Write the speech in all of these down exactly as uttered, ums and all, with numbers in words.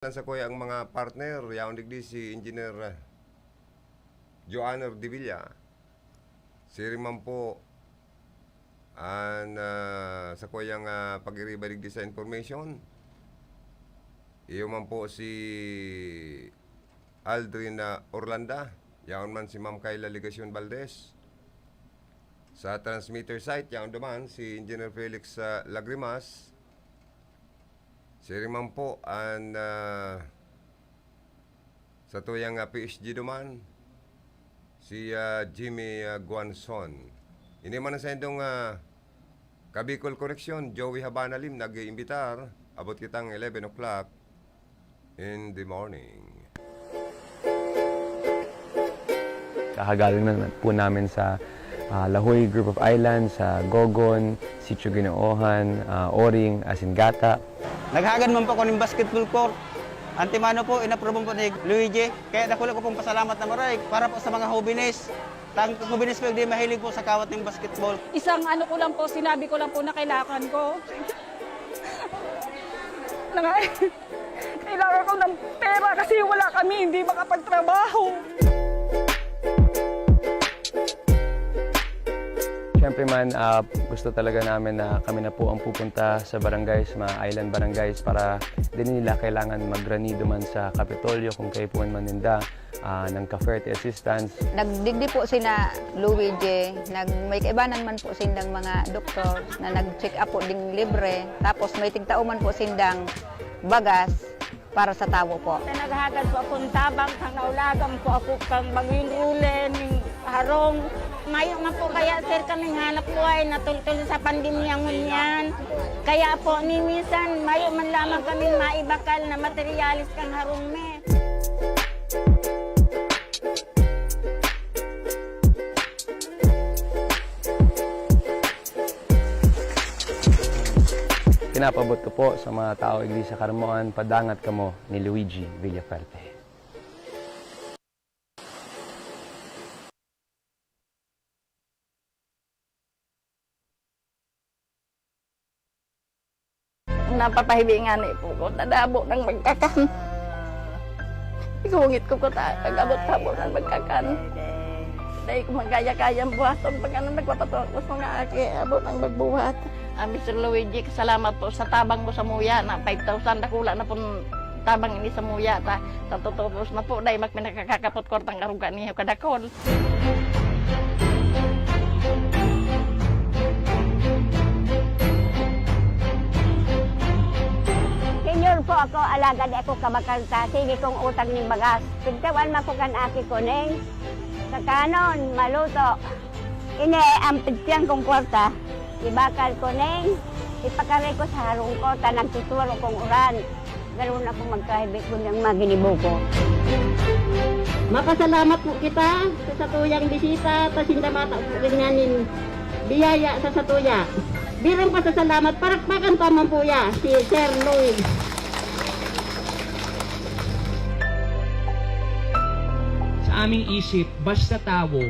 Lang sa kuya ang mga partner, yaon digdi si Engineer, ah, Joanner Devilla. Siring man po an, ah, sa kuyang, ah, pag-iriba digdi sa information. Iyo man po si Aldrin, ah, Orlanda. Yaon man si Ma'am Kayla Legacion Valdez. Sa transmitter site, yaon duman si Engineer Felix, ah, Lagrimas. Siring man po an, ah, sa tuyang, ah, P S G duman, si, ah, Jimmy, ah, Guanzon. Ini man ang saindong, ah, Kabicol Koneksyon, Joey Habana Lim, nag-iimbitar. Abot kitang eleven o'clock in the morning. Kahagalan naman po namin sa, ah, Lahoy Group of Islands, sa Gogon, Sitio Ginoohan, ah, Oring, asin Gata. Naghagad man po ako nin basketball court. Antemano po, inaprobahan po ni Luigi. Kaya dakula ko pong pasalamat na maray para po sa mga hobines. Tang hobines po, di mahilig po sa kawat ng basketball. Isang ano ko lang po, sinabi ko lang po na kailangan ko. Nanga-, kailangan ko ng pera kasi wala kami, hindi makapagtrabaho. Siyempre man, ah, gusto talaga namin na kami na po ang pupunta sa barangay, sa mga island barangays, para di nila kailangan maggranido man sa Kapitolyo kung kaipuhan man ninda, ah, ng Caferte assistance. Nagdigdi po sina Luigi, nag-, may kaibanan man po silang mga doktor na nag-check up po ding libre. Tapos may tigtao man po sindang bagas para sa tawo po. Naghagad po akong tabang, kan naulagan po ako kan bagyong Roland, ning harong. Mayo man po kaya, sir, kaming hanap buhay, natultol sa pandemya ngunyan. Kaya po, ni minsan, mayo man lamang kaming maibakal na materyales kan harong mi. Pinapaabot ko po sa mga tao igdi sa Carmoan, padangat kamo ni Luigi Villafuerte. Napapahibi ngani po ko, nadabo ng magkakan. Igungit ko ko ta, pag-abot sa abot ng magkakan. Dahil ko magkaya-kayang buhaton, pag ano, nagpapatuwa ko sa mga aki, abot ng magbuhat. Ah, Mister Luigi, salamat po sa tabang mo sa muya na five thousand, dakula na pong tabang ini sa muya ta. Sa totoo po, na po, dahil magpinakakakapot kwartang aruga niyo, kadakol. Senyor po ako, alagad ako kabakal ta, sige kong utang ning bagas. Pigtawan man ko kan aki ko ning kakanon, maluto. Ini ang pigtiyan kong kwarta, ibakal ko ning ipakari ko sa harong ko, ta nagtuturo kong uran. Garo na po magkahibi kundi ang mga ginibo ko. Mapasalamat po kita sa satuyang bisita, ta sinda mata po rin nga nin biyaya sa satuya. Birang pasasalamat, parakpakan pa man po ya si Sir Louis. Sa aming isip, basta tawo,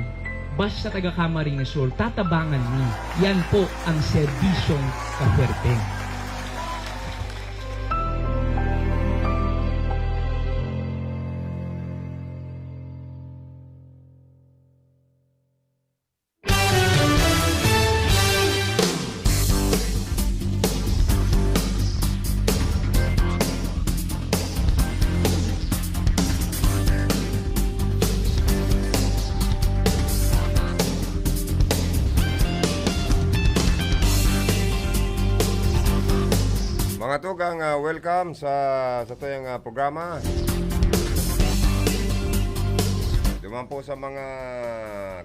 basta taga Camarines Sur, tatabangan mi. Yan po ang serbisyong Caferte. Mga tugang, ah, welcome sa, sa tuyang, ah, programa. Duman po sa mga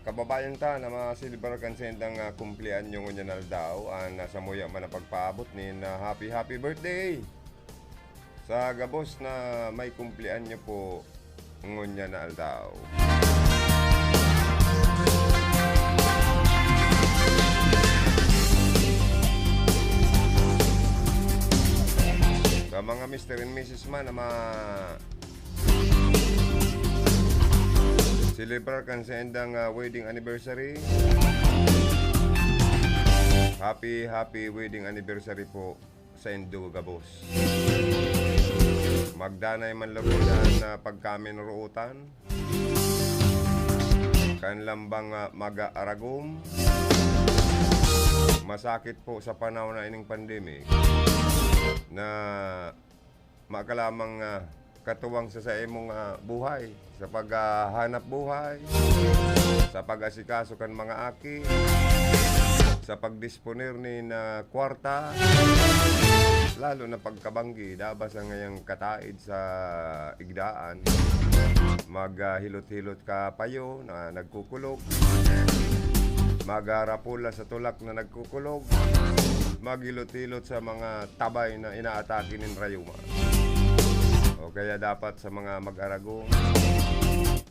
kababayan ta na maselebrar kan saindang, ah, kumpleanyo ngunyan na aldaw, ah, na samuya man ang pagpaabot nin, ah, happy, happy birthday sa gabos na may kumpleanyo po ngunyan na aldaw. Sa mga Mister and Missus man na ma-, selebrar kan saindang, ah, wedding anniversary, happy, happy wedding anniversary po saindo gabos. Magdanay man lugod an, ah, pagkaminorootan kan lambang, ah, mag-aaragom. Masakit po sa panahon na ining pandemic na maka lamang, ah, katuwang sa saimong, ah, buhay, sa paghahanap buhay, sa pag-asikaso kan mga aki, sa pagdisponer nin, ah, kwarta, lalo na pagkabanggi, daba sa ngayang kataid sa igdaan. Maghilot-hilot ka payo na nagkukulog. Magharapula sa tulak na nagkukulog. Maghilot-hilot sa mga tabay na inaatake nin rayuma. O kaya dapat sa mga mag-aragom,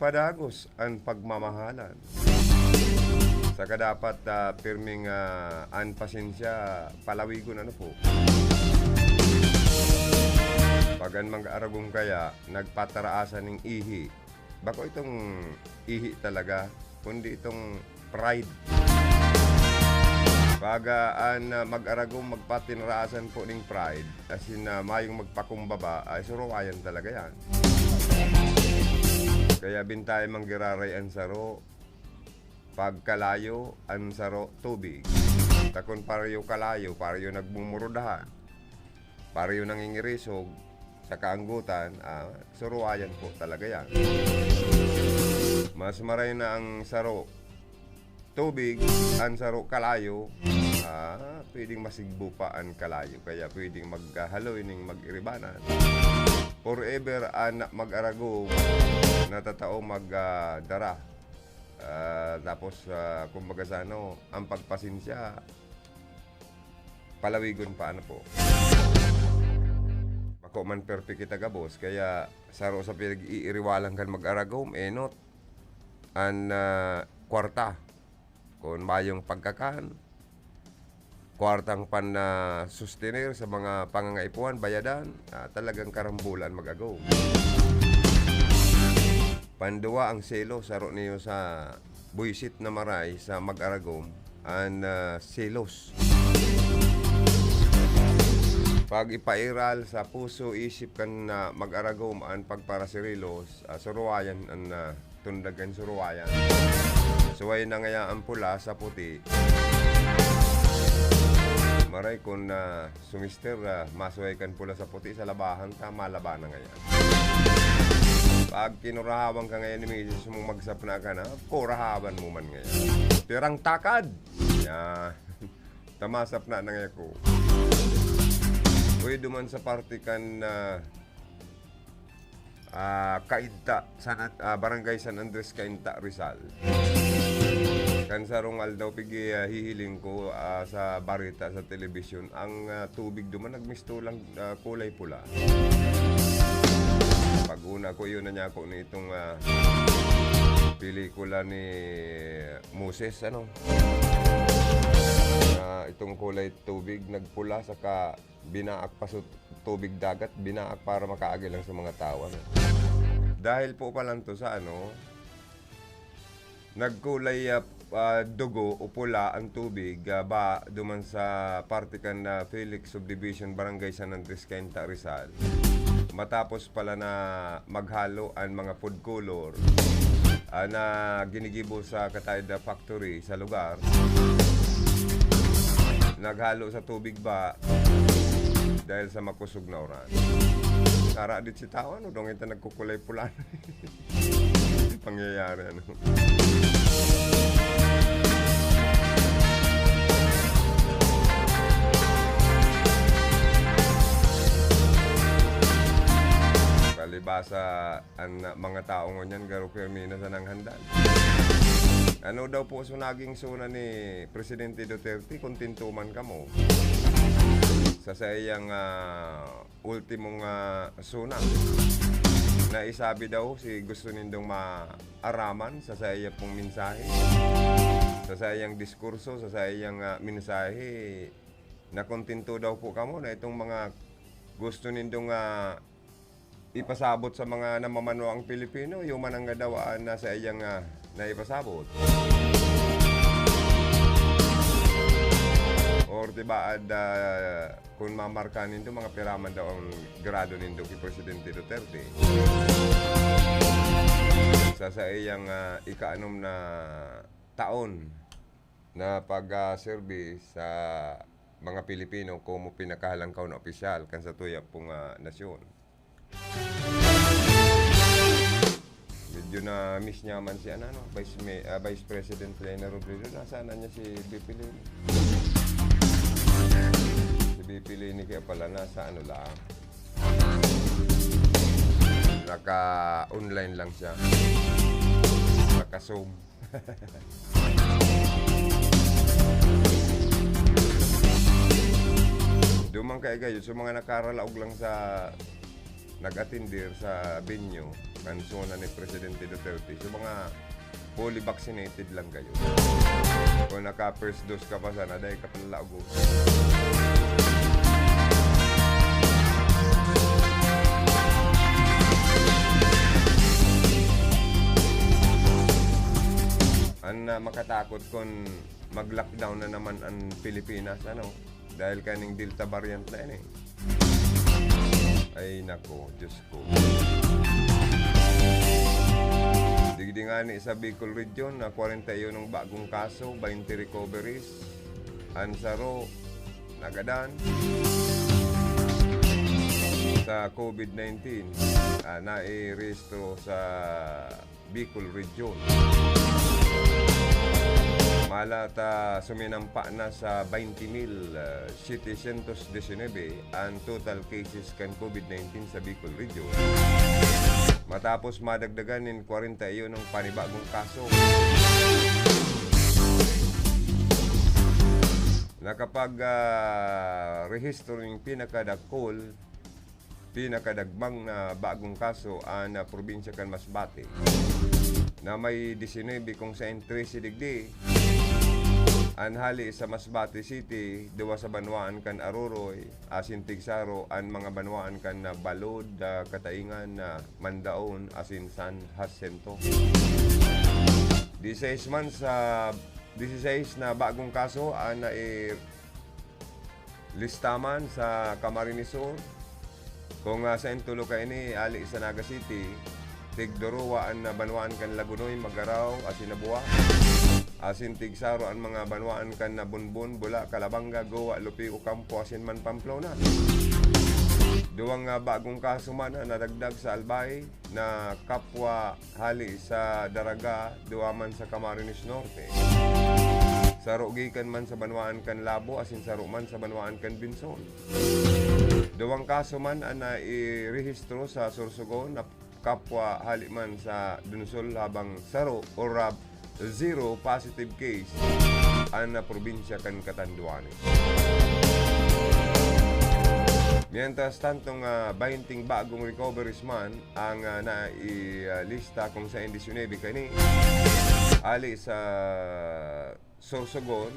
padagos an pagmamahalan. Saka dapat, ah, pirming, ah, an pasensya palawigon, ano po. Pag an mag-aragom kaya, nagpataraasan ning ihi. Bako itong ihi talaga, kundi itong pride. Pag, ah, an, ah, mag-aragom, magpatinraasan po ning pride, as in, ah, mayong magpakumbaba, ay suruwayan talaga yan. Kaya bintay manggiraray an saro, pagkalayo an saro tubig. Takon pareho kalayo, pareho nagmumurudahan, pareho nangingirisog sa kaanggotan, ah, suruwayan po talaga yan. Mas maray na ang saro tubig, an saro kalayo, ah, pwedeng masigbo pa an kalayo. Kaya pwedeng maghaloy ning mag-iribanan. Forever an mag-aragom na tatao mag, ah, dara. Ah, tapos, ah, kumbaga sa ano, ang pagpasensya, palawigon pa, ano po. Bako man perpek kita gabos, kaya saro sa pinag-iiriwalan kan mag-aragom, enot an, ah, kwarta. Kun mayong pagkakan, kwartang pan, ah, sustener sa mga pangangaipuhan, bayadan, ah, talagang karambolan mag-agom. Panduwa ang selos, saro niyo sa buwisit na maray sa mag-aragom, an, ah, selos. Pag ipairal sa puso, isip kan, ah, mag-aragom an pagparasirilos, ah, suruwayan an, ah, tundag kan suruwayan. Suway na ngaya an pula sa puti. Maray kun, ah, sumister, ah, masuway kan pula sa puti sa labahan ta, malaba na ngaya. Pag kinurahawan ka ngayon ni misis mong magsapna ka na, kurahawan mo man ngayon. Pirang takad! Ya. Tamasapna na ngaya ko. Uy, duman sa parte kan, ah, ah, Cainta, San An-, ah, Barangay San Andres, Cainta, Rizal. Kan sarong aldaw, pigi, ah, hihiling ko, ah, sa barita sa telebisyon, ang, ah, tubig duman nagmistulang, ah, kulay pula. Pag-una ko, yun na niya ako nitong, ah, pelikula ni Moses, ano? Na itong kulay tubig nagpula, saka binaak pa sa tubig dagat, binaak para makaagi lang sa mga tao, ano? Dahil po pala to sa ano, nagkulay, ah, ah, dugo o pula ang tubig, ah, ba, duman sa parte kan, ah, Felix Subdivision, Barangay San Andres, Cainta, Rizal. Matapos pala na maghalo ang mga food color, ah, na ginigibo sa Kataida Factory sa lugar, naghalo sa tubig ba dahil sa makusog na uran. Kara dit si tao, ano, dong ito nagkukulay pula. Pangyayari, ano. Palibasa, an mga tao ngunyan, garo pirmi na sa nanghandal. Ano daw po so naging suna ni Presidente Duterte? Kontento man kamo sa saiyang, ah, ultimong, ah, suna. Naisabi daw si gusto nindong maaraman sa saiya pong mensahe, sa saiyang diskurso, sa saiyang, ah, mensahe. Nakontento daw po kamo na itong mga gusto nindong, ah, ipasabot sa mga namamanuang Pilipino, iyo man ang gadawa na saiyang, ah, naipasabot. Or tibaad, ah, kun mamarka nindo, mga pira man daw ang grado nindo ki Presidente Duterte. Sa saiyang, ah, ikaanom na taon na pag, ah, serbi sa mga Pilipino komo pinakahalangkaw na opisyal kan satuya pong, ah, nasyon. Medyo na-miss niya man si ano, ano, Vice May-, ah, Vice President Leni Robredo. Nasaan na niya si V P Leni? Si V P Leni kaya pala nasa ano lang. Naka-online lang siya. Naka-Zoom. Duman kay gayo, so mga nakaralaog lang sa nag-atindir sa venue, kan zona ni Presidente Duterte. So mga fully vaccinated lang kayo. Kung naka-first dose ka pa sana, dahil ka panlaog. An, ah, makatakot kun mag-lockdown na naman an Pilipinas, ano? Dahil kaning Delta variant na ini. Ay, nako, Diyos ko. Digdi ngani sa Bicol Region na kwarenta y unong bagong kaso, baynte recoveries. An saro, nagadan sa COVID nineteen, ah, nairehistro sa Bicol Region. Mala ta suminampa na sa baynte mil setecientos disinebe an total cases kan COVID nineteen sa Bicol Region, matapos madagdagan nin kwarenta y unong panibagong kaso. Nakapag, ah, rehistro nin pinakadakul pinakadagmang na bagong kaso an, ah, probinsya kan Masbate, na may disinebe, kung saen trese digdi an hali sa Masbate City, duwa sa banwaan kan Aroroy, asin tigsaro an mga banwaan kan, ah, Balod, ah, Kataingan, ah, Mandaon, asin San Jacinto. Disais man sa disisais na bagong kaso an nai-, listaman sa Camarines Sur. Kung, ah, sa intulo kaini, ali sa Naga City, tigduruwa an, ah, banwaan kan Lagonoy, Magarao, asin Nabua. Asin tigsaro an mga banwaan kan Nabunbon, Bula, Calabanga, Goa, Lupi, Ocampo, asin man Pamplona. Duwang, ah, bagong kaso man an nadagdag sa Albay na kapwa hali sa Daraga, duwa man sa Camarines Norte. Saro gikan man sa banwaan kan Labo asin saro man sa banwaan kan Binson. Duwang kaso man an nairehistro sa Sorsogon na kapwa hali man sa Dunsol, habang saro or, ah, zero positive case an, ah, probinsya kan Catanduanes. Mientras tanto nga, baynting bagong recoveries man ang, ah, nailista, kung saen disyonebe kani ali sa Sorsogon,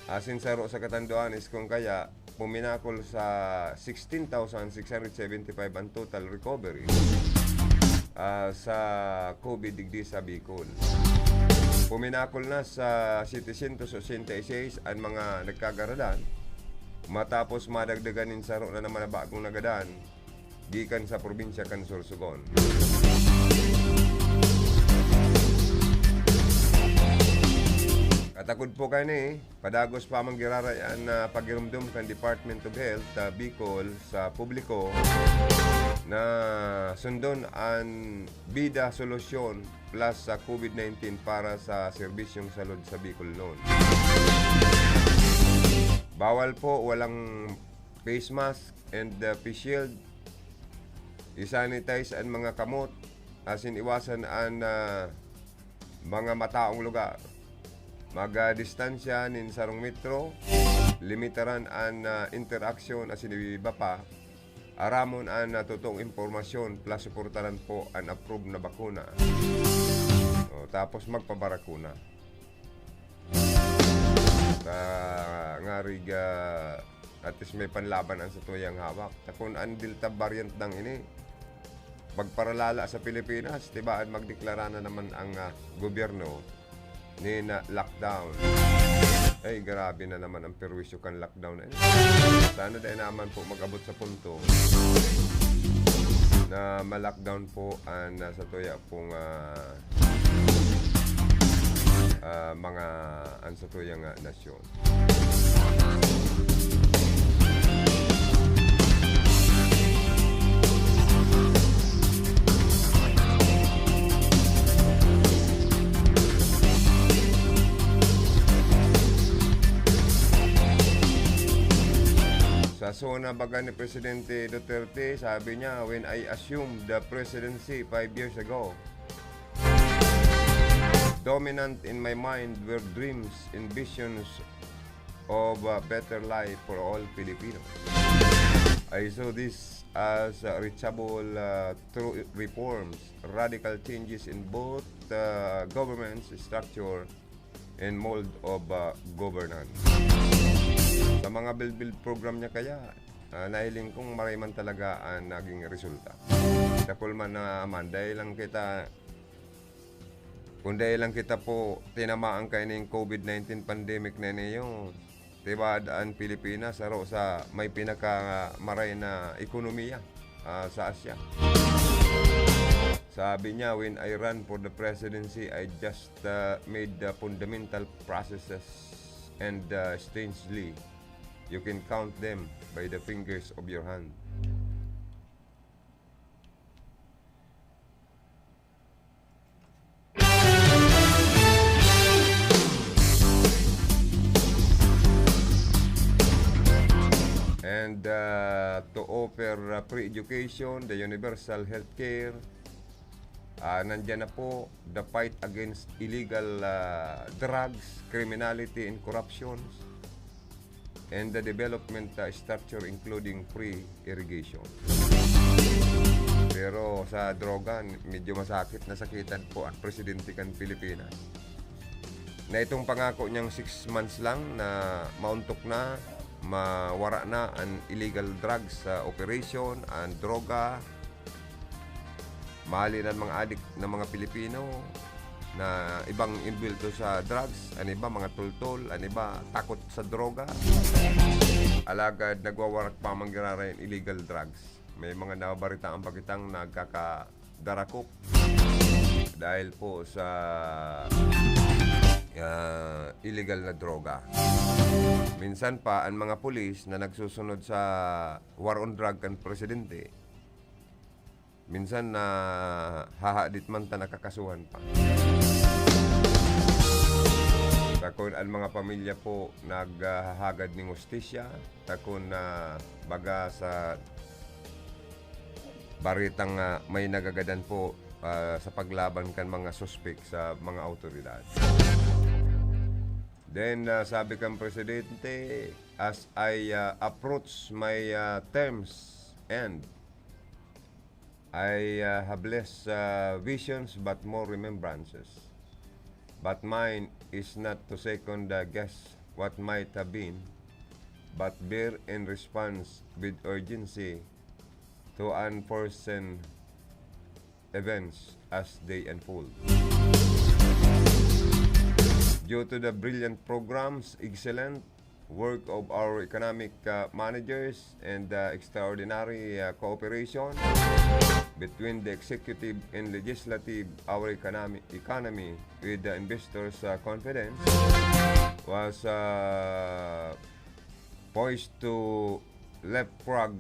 asin saro sa Catanduanes, kung kaya puminakol sa sixteen thousand six hundred seventy-five ang total recovery, ah, sa COVID digdi sa Bicol. Puminakol na sa setecientos ochenta y seis an mga nagkagaradan, matapos madagdagan nin saro na naman na bagong nagadan gikan sa probinsya kan Sorsogon. Katakod po kani, padagos pa man giraray an, ah, pagiromdom kan Department of Health, ah, Bicol sa publiko na sundon an Bida Solusyon Plus sa COVID nineteen para sa serbisyong salud sa Bicol noon. Bawal po, walang face mask and, uh, face shield. I-sanitize an mga kamot, asin iwasan an, uh, mga mataong lugar. Mag, uh, distansya nin sarong metro, limitaran an, uh, interaksyon, asin iba pa. Aramon an, ah, totoong impormasyon, plus suportaran po an approved na bakuna. O, tapos magpabarakuna. Ta, ngarig, ah, at least may panlaban an satuyang hawak. Ta kun an Delta variant nang ini, magparalala sa Pilipinas, tibaad magdeklara na naman ang, ah, gobyerno nin, ah, lockdown. Ay, grabe na naman ang perwisyo kan lockdown na yun. Sana dai naman po mag-abot sa punto na ma-lockdown po ang, ah, sa tuya pong, ah, ah, mga, ang sa tuya nga nasyon. Sa SONA baga ni Presidente Duterte, sabi niya, "When I assumed the presidency five years ago, dominant in my mind were dreams and visions of a better life for all Filipinos. I saw this as, uh, reachable, uh, through reforms, radical changes in both, uh, government's structure and mode of, uh, governance." Sa mga build-build program niya kaya, ah, nahiling kong maray man talaga ang naging resulta. Dakul man na man, dai lang kita, kung dai lang kita po tinamaan kaining COVID nineteen pandemic na ini, yung tibaad ang Pilipinas, saro sa may pinakamaray na ekonomiya, ah, sa Asia. Sabi niya, "When I ran for the presidency, I just, uh, made the fundamental processes and, uh, strangely, you can count them by the fingers of your hand." And, uh, to offer, uh, free education, the universal healthcare, ah, nandiyan na po, the fight against illegal, ah, drugs, criminality, and corruptions, and the development, ah, structure, including free irrigation. Pero sa droga, medyo masakit na sakitan po ang presidente kan Pilipinas. Na itong pangako niyang six months lang na mauntok na, mawara na ang illegal drugs sa operation, ang droga, Mahalin an mga adik na mga Pilipino na ibang imbwelto sa drugs, an iba mga tultol, an iba takot sa droga. Alagad nagwawarak pa man giraray an illegal drugs. May mga nababaritaang bakitang nagkakadarakop dahil po sa, ah, illegal na droga. Minsan pa, ang mga pulis na nagsusunod sa war on drug kan presidente, minsan nahahadit man ta nakakasuhan pa. Takon an mga pamilya po naghahagad nin hustisya, takon na baga sa baritang, ah, may nagagadan po, ah, sa paglaban kan mga suspek sa mga awtoridad. Then, ah, sabi kan presidente, "As I, ah, approach my, ah, terms end, I, uh, have less, uh, visions but more remembrances. But mine is not to second, uh, guess what might have been, but bear in response with urgency to unforeseen events as they unfold." Due to the brilliant programs, excellent work of our economic, uh, managers and the extraordinary, uh, cooperation between the executive and legislative, our economy, economy with the investors', uh, confidence was, uh, poised to leapfrog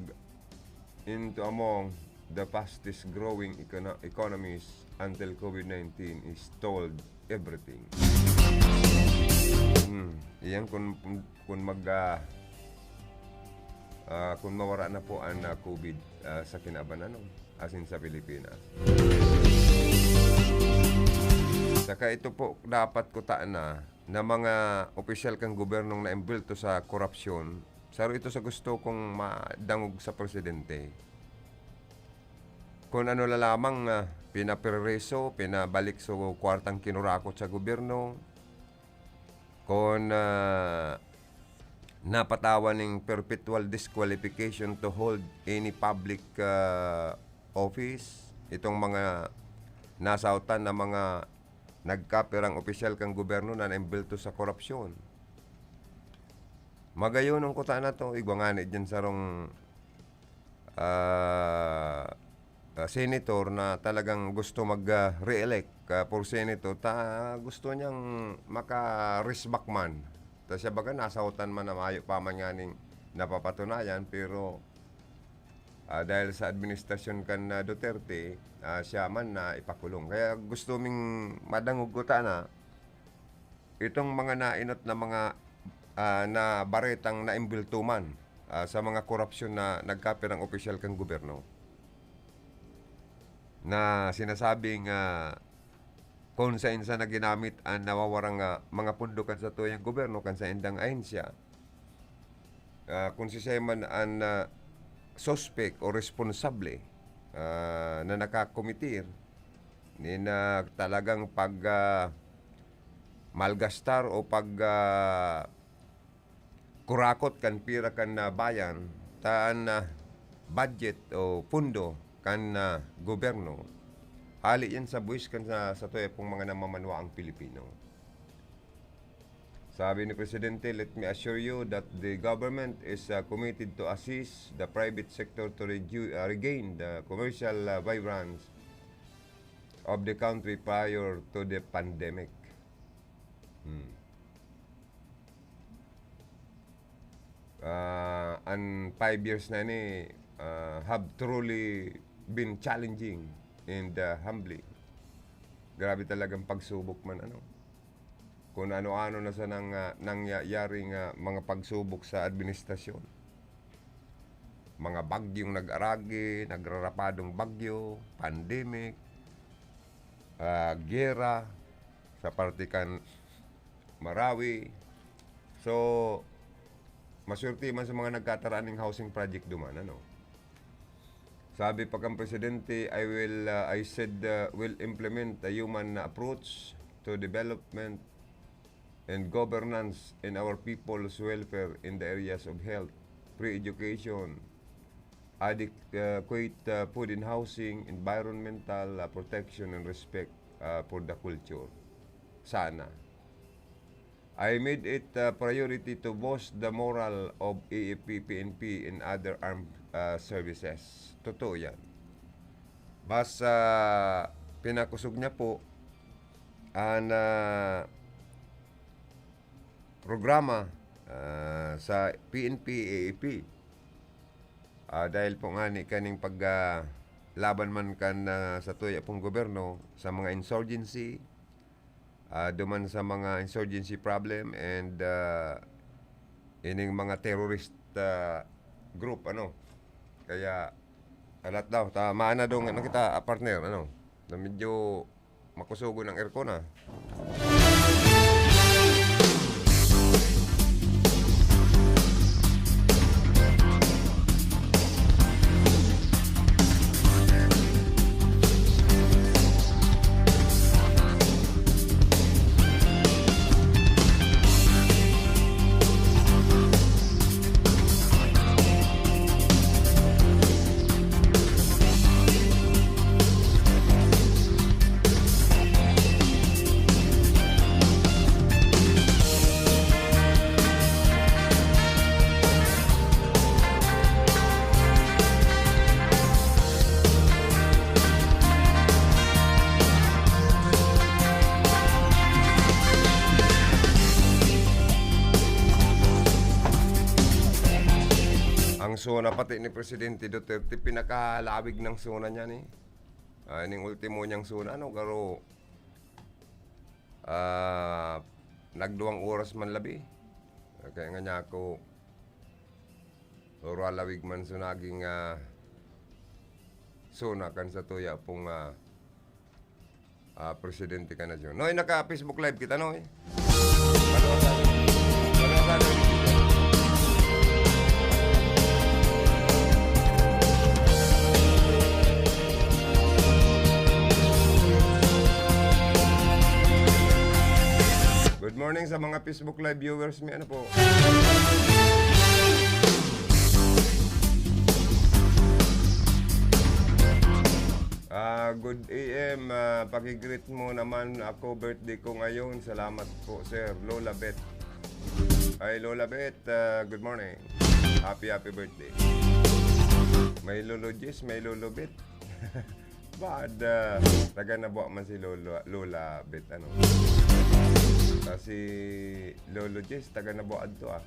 into among the fastest growing econo-, economies until COVID nineteen is stalled everything. Hmm, iyan kun, kun, kun mag, ah, ah, kun mawara na po ang, ah, COVID, ah, sa kinaban, ano, as in sa Pilipinas. Saka ito po dapat kutaan na, na mga opisyal kan gobyernong naimbwelto sa korupsyon, saro ito sa gusto kong madangog sa presidente. Kun ano la lamang, ah, pinapreso, pinabalik so kwartang kinurakot sa gobyerno, kun, ah, napatawan ning perpetual disqualification to hold any public, ah, office, itong mga nasautan na mga nagkapirang opisyal kan gobyerno na naimbwelto sa korupsyon. Magayon ang kuta na to, igwa ngani diyan sarong, ah, ah, senator na talagang gusto mag, ah, re-elect, ah, for senator, ta gusto niyang maka-risk back man. Ta siya baga nasaotan man na mayo pa man nganing napapatunayan, pero, ah, dahil sa administrasyon kan, ah, Duterte, ah, siya man na ipakulong. Kaya gusto ming madangog ko ta na itong mga nainot na mga, ah, na baretang naimbulto man, ah, sa mga korupsyon na nagkapirang opisyal kan gobyerno, na sinasabing, ah, kung saen sana ginamit an nawawarang, ah, mga pondo kan satuyang gobyerno, kan saindang ahensya, ah, kung siisay man an, ah, suspek o responsable, ah, na nakakomitir nin, ah, talagang pag, ah, malgastar o pag, ah, kurakot kan pira kan, ah, bayan, ta an, ah, budget o pundo kan, ah, gobyerno, hali yan sa buwis kan sa, satuya pong mga namamanwaang Pilipino. Sabi ni Presidente, "Let me assure you that the government is, uh, committed to assist the private sector to redu-, uh, regain the commercial, uh, vibrance of the country prior to the pandemic." Hmm. Ah, an five years na ini, ah, have truly been challenging and, ah, humbling. Grabe talagang pagsubok man, ano. Kung ano-ano na sanang, ah, nangyayaring, ah, mga pagsubok sa administrasyon. Mga bagyong nag-aragi, nagrarapadong bagyo, pandemic, ah, giyera sa parte kan Marawi. So, maswerte man sa mga nagkataraan ning housing project duman, ano. Sabi pa kan presidente, "I will, uh, I said, uh, will implement a human approach to development and governance in our people's welfare in the areas of health, free education, adequate, uh, food and housing, environmental, uh, protection, and respect, uh, for the culture." Sana. "I made it a priority to boost the morale of A F P, P N P, and other armed, uh, services." Totoo yan. Mas, ah, pinakusog niya po an, ah, programa, ah, sa P N P, A F P. Ah, dahil po ngani kaning pag, ah, laban man kan, ah, satuya pong gobyerno sa mga insurgency, ah, duman sa mga insurgency problem and, ah, ining mga terrorist, ah, group, ano. Kaya, alat daw, ta, maana daw nga na kita, ah, partner, ano, na medyo makusogon ang aircon, ah. Ang SONA pati ni Presidente Duterte, pinakalawig ng SONA niya ni. Ah, ining ultimo niyang SONA, ano, garo, ah, nagduwang oras man labi. Kaya nga niya ako, puro halawig man so naging, ah, SONA kan satuya pong, ah, ah, presidente kan nasyon. Noy, naka-Facebook Live kita, Noy. Maluwag sa atin. Maluwag sa atin. Good morning sa mga Facebook Live viewers mi. Ano po? Ah, good A M, ah, paki-greet mo naman ako, birthday ko ngayon. Salamat po, sir. Lola Beth. Hi, Lola Bet. Ah, good morning. Happy, happy birthday. May Lolo Jis, may Lolo Bet. Bad, ah, taga Nabua man si Lolo, Lola Bet, ano? Kasi Lolo Jis, taga Nabua adto, ah.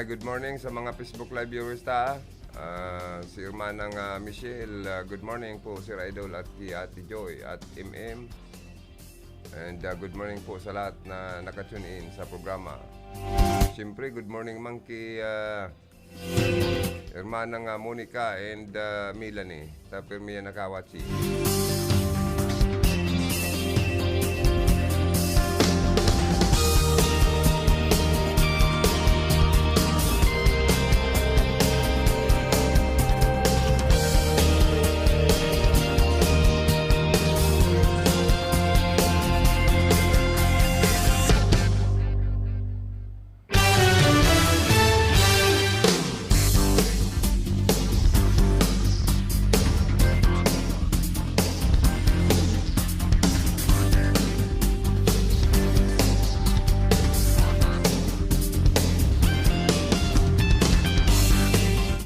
Hi, good morning sa mga Facebook Live viewers ta. Ah, si Hermanang, ah, Michelle, ah, good morning po, Sir Idol, at kay Ate Joy, at M M. And, ah, good morning po sa lahat na naka-tune in sa programa. Siyempre, good morning man kay, ah, Hermanang, ah, Monica and, ah, Melanie. Ta pirmi yan nakawatsi.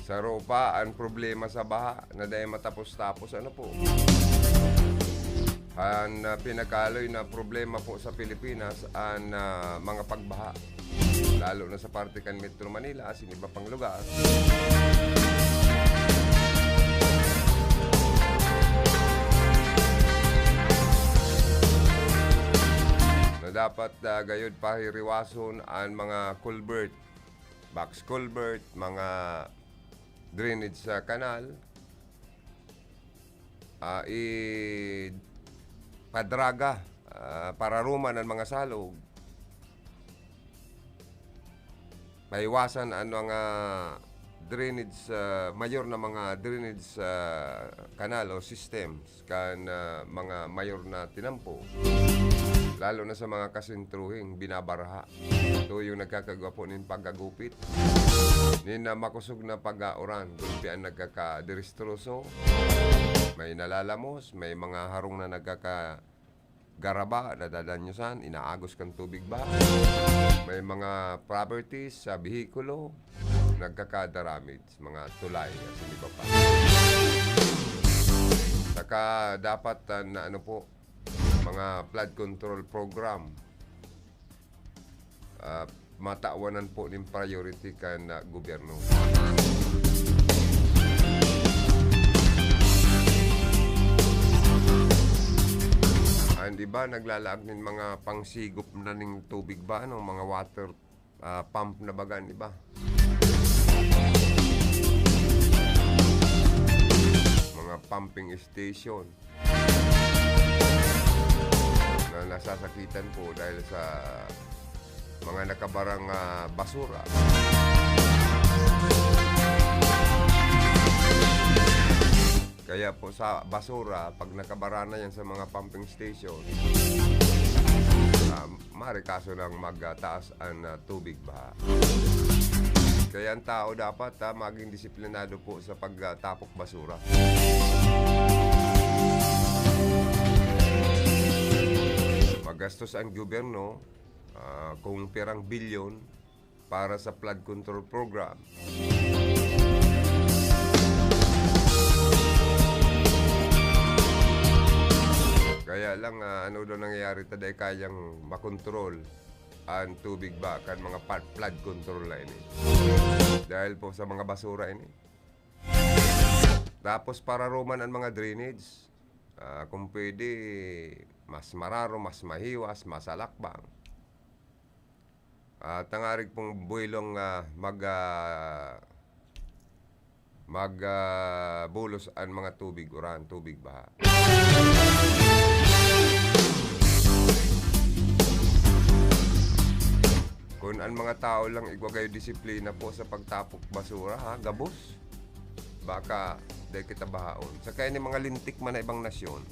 Saro pa an problema sa baha na dai matapos-tapos, ano po. An, ah, pinakaloy na problema po sa Pilipinas an, ah, mga pagbaha. Lalo na sa parte kan Metro Manila, asin iba pang lugar. Na dapat, ah, gayod pahiriwason an mga culvert, box culvert, mga drainage sa kanal. Ah, i-, padraga, ah, pararuman an mga salog. Maiwasan an mga drainage, ah, mayor na mga drainage, ah, kanal o systems kan, ah, mga mayor na tinampo. Lalo na sa mga kasentruhing binabaraha. Ito yung nagkakagwa po nin pagkagupit. Nin na makosog na pag-auran, gulpi an nagkakaderestroso. May nalalamos, may mga harong na nagkakagaraba, nadadanyusan, inaagos kan tubig ba? May mga properties sa behikulo, nagkakadaramage, mga tulay, asin iba pa. Saka dapat, ah, na ano po, mga flood control program, ah, matawanan po nin priority kan, ah, gobyerno. An iba naglalaag nin mga pangsigop na ning tubig ba, ano, mga water, ah, pump na baga an iba. Mga pumping station. Na nasasakitan po dahil sa mga nakabarang, ah, basura. Kaya po sa basura, pag nakabara na yan sa mga pumping station, ah, marikaso lang magtaas an, ah, tubig baha. Kaya ang tao dapat, ah, maging disiplinado po sa pagtapok basura. Magastos ang gobyerno, ah, kung pirang bilyon para sa flood control program. Kaya lang, ah, ano daw nangyayari ta, dai kayang makontrol an tubig ba kan mga pa-, flood control na ini. Dahil po sa mga basura ini. Tapos pararuman an mga drainage. Ah, kung pwede, mas mararo, mas mahiwas, mas alakbang. Ah, tangarig pong buwelong, ah, mag, ah, mag, ah, bulos an mga tubig uran, tubig baha. Kun an mga tawo lang igwa gayo disiplina po sa pagtapok basura, ha, gabos, baka dai kita bahaon. Saka ini mga lintik man na ibang nasyon,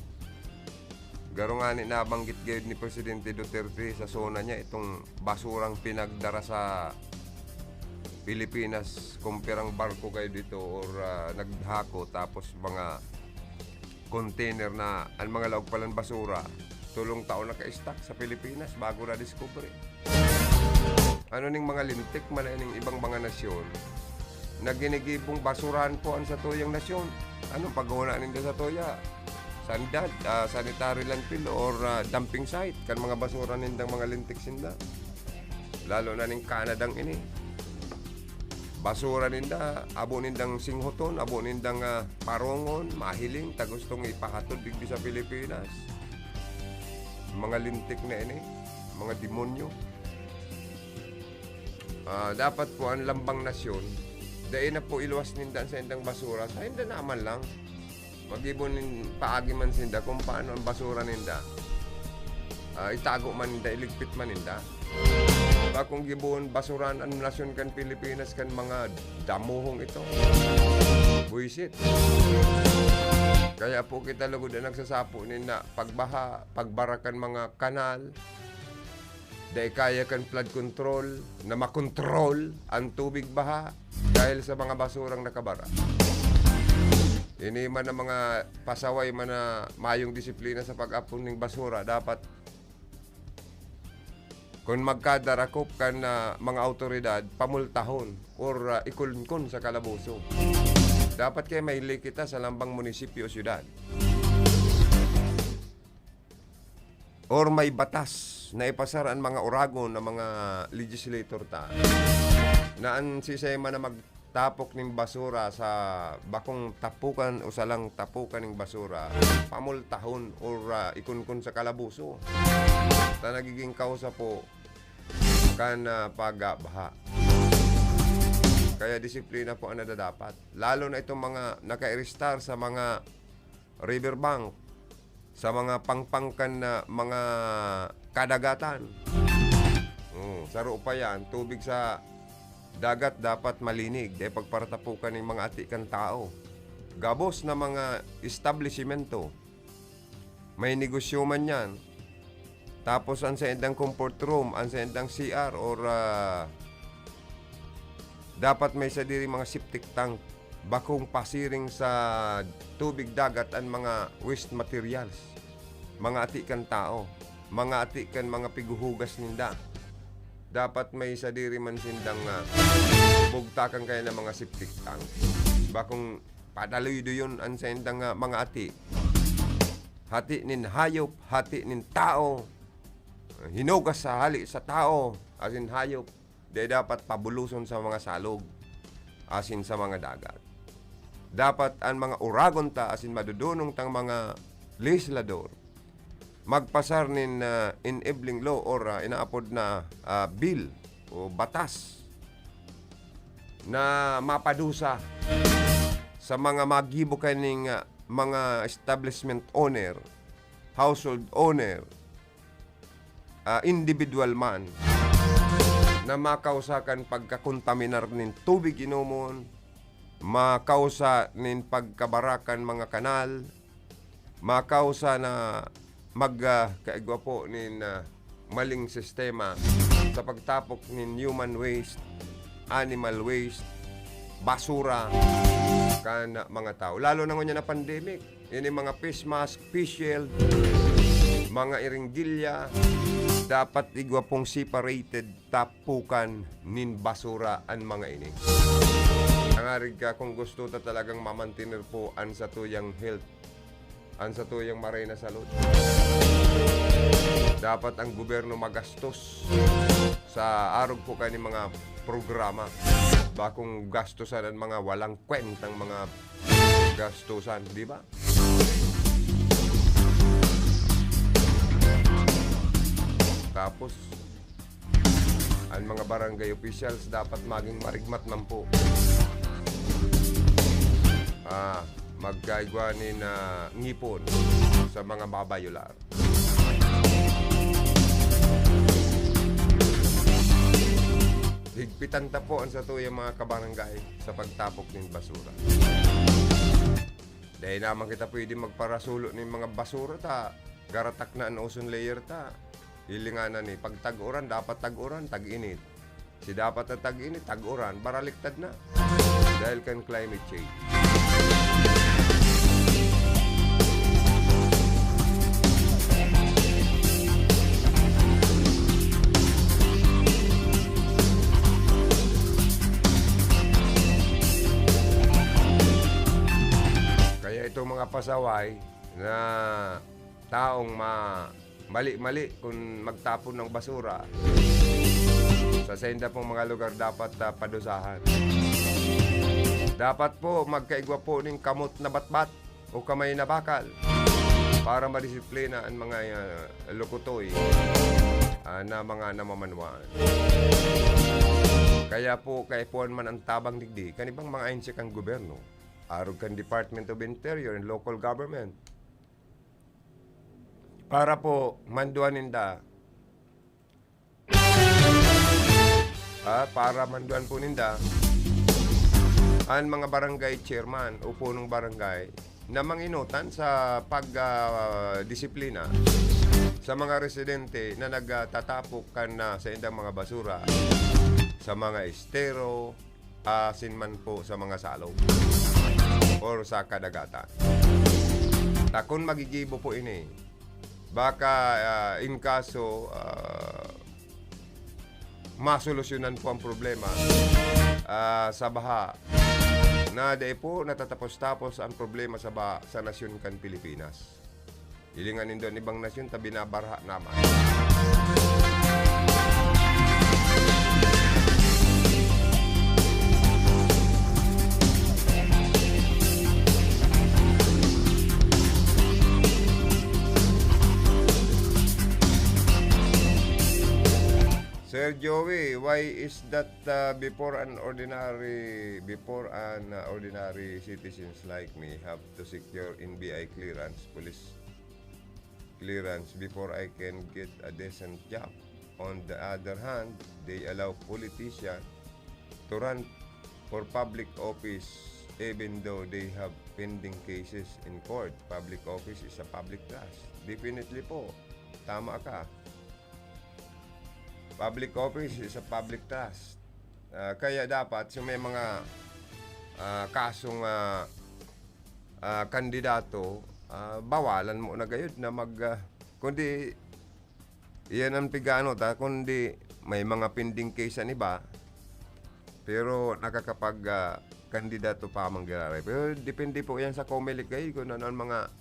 Garo ngani nabanggit gayud ni Presidente Duterte sa SONA niya itong basurang pinagdara sa Pilipinas, kung pirang barko gayud ito or, ah, naghako, tapos mga container na an mga laog palan basura, tolong taon naka-stock sa Pilipinas bago na-discover. Ano ning mga lintik man na ning ibang mga nasyon na ginigibong basurahan po an satuyang nasyon? Anong paghona ninda satuya? Sandad, ah, sanitary landfill or, ah, dumping site kan mga basura nindang mga lintik sinda. Lalo na ning Canadang ini. Basura ninda, abo nindang singhoton, abo nindang, ah, parongon, mahiling, ta gustong ipahatod digdi sa Pilipinas. Mga lintik na ini, mga demonyo. Ah, dapat po ang lambang nasyon, dai na po iluwas ninda sa indang basura, sa inda naman lang. Magibon nin paagi man sinda kung paano ang basura ninda. Ah, itago man ninda, iligpit man ninda. Bakong gibohon basuran ang nasyon kan Pilipinas kan mga damuhong ito. Buisit. Kaya po kita lugod ang nagsasapo ninda, pagbaha, pagbara kan mga kanal, dai kaya kan flood control na makontrol ang tubig baha dahil sa mga basurang nakabara. Ini man ang mga pasaway man na mayong disiplina sa pag-apon ning basura, dapat kun magkadarakop kan, ah, mga awtoridad, pamultahon or, ah, ikunkon sa kalaboso. Dapat kaya mahiling kita sa lambang munisipyo o syudad. Or may batas na ipasar an mga oragon na mga legislator ta, na an siisay man na magtapok nin basura sa bakong tapukan o salang tapukan nin basura, pamultahon or, ah, ikunkon sa kalaboso. Ta nagiging kausa po kan, ah, pagbaha. Kaya disiplina po ang nadadapat. Lalo na itong mga nakairistar sa mga riverbank, sa mga pangpangkan na mga kadagatan. Oh, saro pa yan, tubig sa dagat dapat malinig, dai pagparatapukan ning mga ati kan tao. Gabos na mga establisimento, may negosyo man yan. Tapos, ang saindang comfort room, ang saindang C R, or, ah, dapat may sadiri mga septic tank. Bakong pasiring sa tubig dagat ang mga waste materials, mga ati kan tao, mga ati kan mga pighuhugas ninda. Dapat may sadiri man sindang, ah, bugtakan kaya na mga septic tank. Bakong padaloy-doyon an saindang, ah, mga ati. Hati nin hayop, hati nin tao. Hinugas sa hali sa tao, asin hayop. Dai dapat pabuloson sa mga salog, asin sa mga dagat. Dapat an mga oragon ta asin madodonong tang mga legislador magpasar nin, ah, enabling law or, ah, inaapod na, ah, bill o batas na mapadusa sa mga magibo kaning, ah, mga establishment owner, household owner, ah, individual man na makausa kan pagkakontaminar nin tubig inomon, makausa nin pagkabara kan mga kanal, makausa na mag, ah, kaigwa po nin, ah, maling sistema sa pagtapok nin human waste, animal waste, basura kan mga tao. Lalo na ngunyan na pandemic, ini mga face mask, face shield, mga iringgilya, dapat igwa pong separated tapukan nin basura an mga ini. Tangarig ka, kung gusto ta talagang mamantener po an satuyang health, an satuyang maray na salud, dapat ang gobyerno magastos sa arog po kaini mga programa. Bakong gastusan an mga walang kwentang mga gastusan, di ba? Tapos, ang mga barangay officials dapat maging marigmat man po. Ah, magkaigwa nin, ah, ngipon sa mga babayolar. Higpitan ta po ang satuyang mga kabarangay sa pagtapok nin basura. Dai naman kita pwede magparasulo nin mga basura ta Garatak na an ozone layer ta. Hilinganan ni, pag tag-uran, dapat tag-uran, tag-init. Si dapat na tag-init, tag-uran, baraliktad na. Dahil kan climate change. Kaya itong mga pasaway na taong ma-, mali-mali kung magtapon ng basura sa sainda pong mga lugar, dapat, ah, padusahan. Dapat po magkaigwa po ning kamot na batbat o kamay na bakal para madisiplina ang mga, ah, lukutoy, ah, na mga namamanwaan. Kaya po, kaipuhan man ang tabang digdi kan ibang mga ahensya kan gobyerno, arog kan Department of Interior and Local Government, para po manduan ninda, ah, para manduan po ninda an mga barangay chairman o punong barangay na manginutan sa pag, ah, disiplina sa mga residente na nagtatapok kan, ah, saindang mga basura sa mga estero, asin man po sa mga salog or sa kadagatan. Ta kun magigibo po ini, baka, ah, in kaso, ah, masolusyonan po ang problema, ah, sa baha na dai po natatapos-tapos ang problema sa baha sa nasyon kan Pilipinas. Hilingan nindo an ibang nasyon ta binabarha na man. Sir Joey, why is that, uh, before an ordinary, before an, uh, ordinary citizens like me have to secure N B I clearance, police clearance before I can get a decent job? On the other hand, they allow politician to run for public office even though they have pending cases in court. Public office is a public trust. Definitely po, tama ka. Public office is a public trust. Ah, kaya dapat yung may mga, ah, kasong, ah, ah, kandidato, ah, bawalan mo na gayud na mag, ah, kundi iyan ang pigaano ta, kundi may mga pending case an iba, pero nakakapag, ah, kandidato pa man giraray. Pero depende po yan sa Comelec gayud kung ano ang mga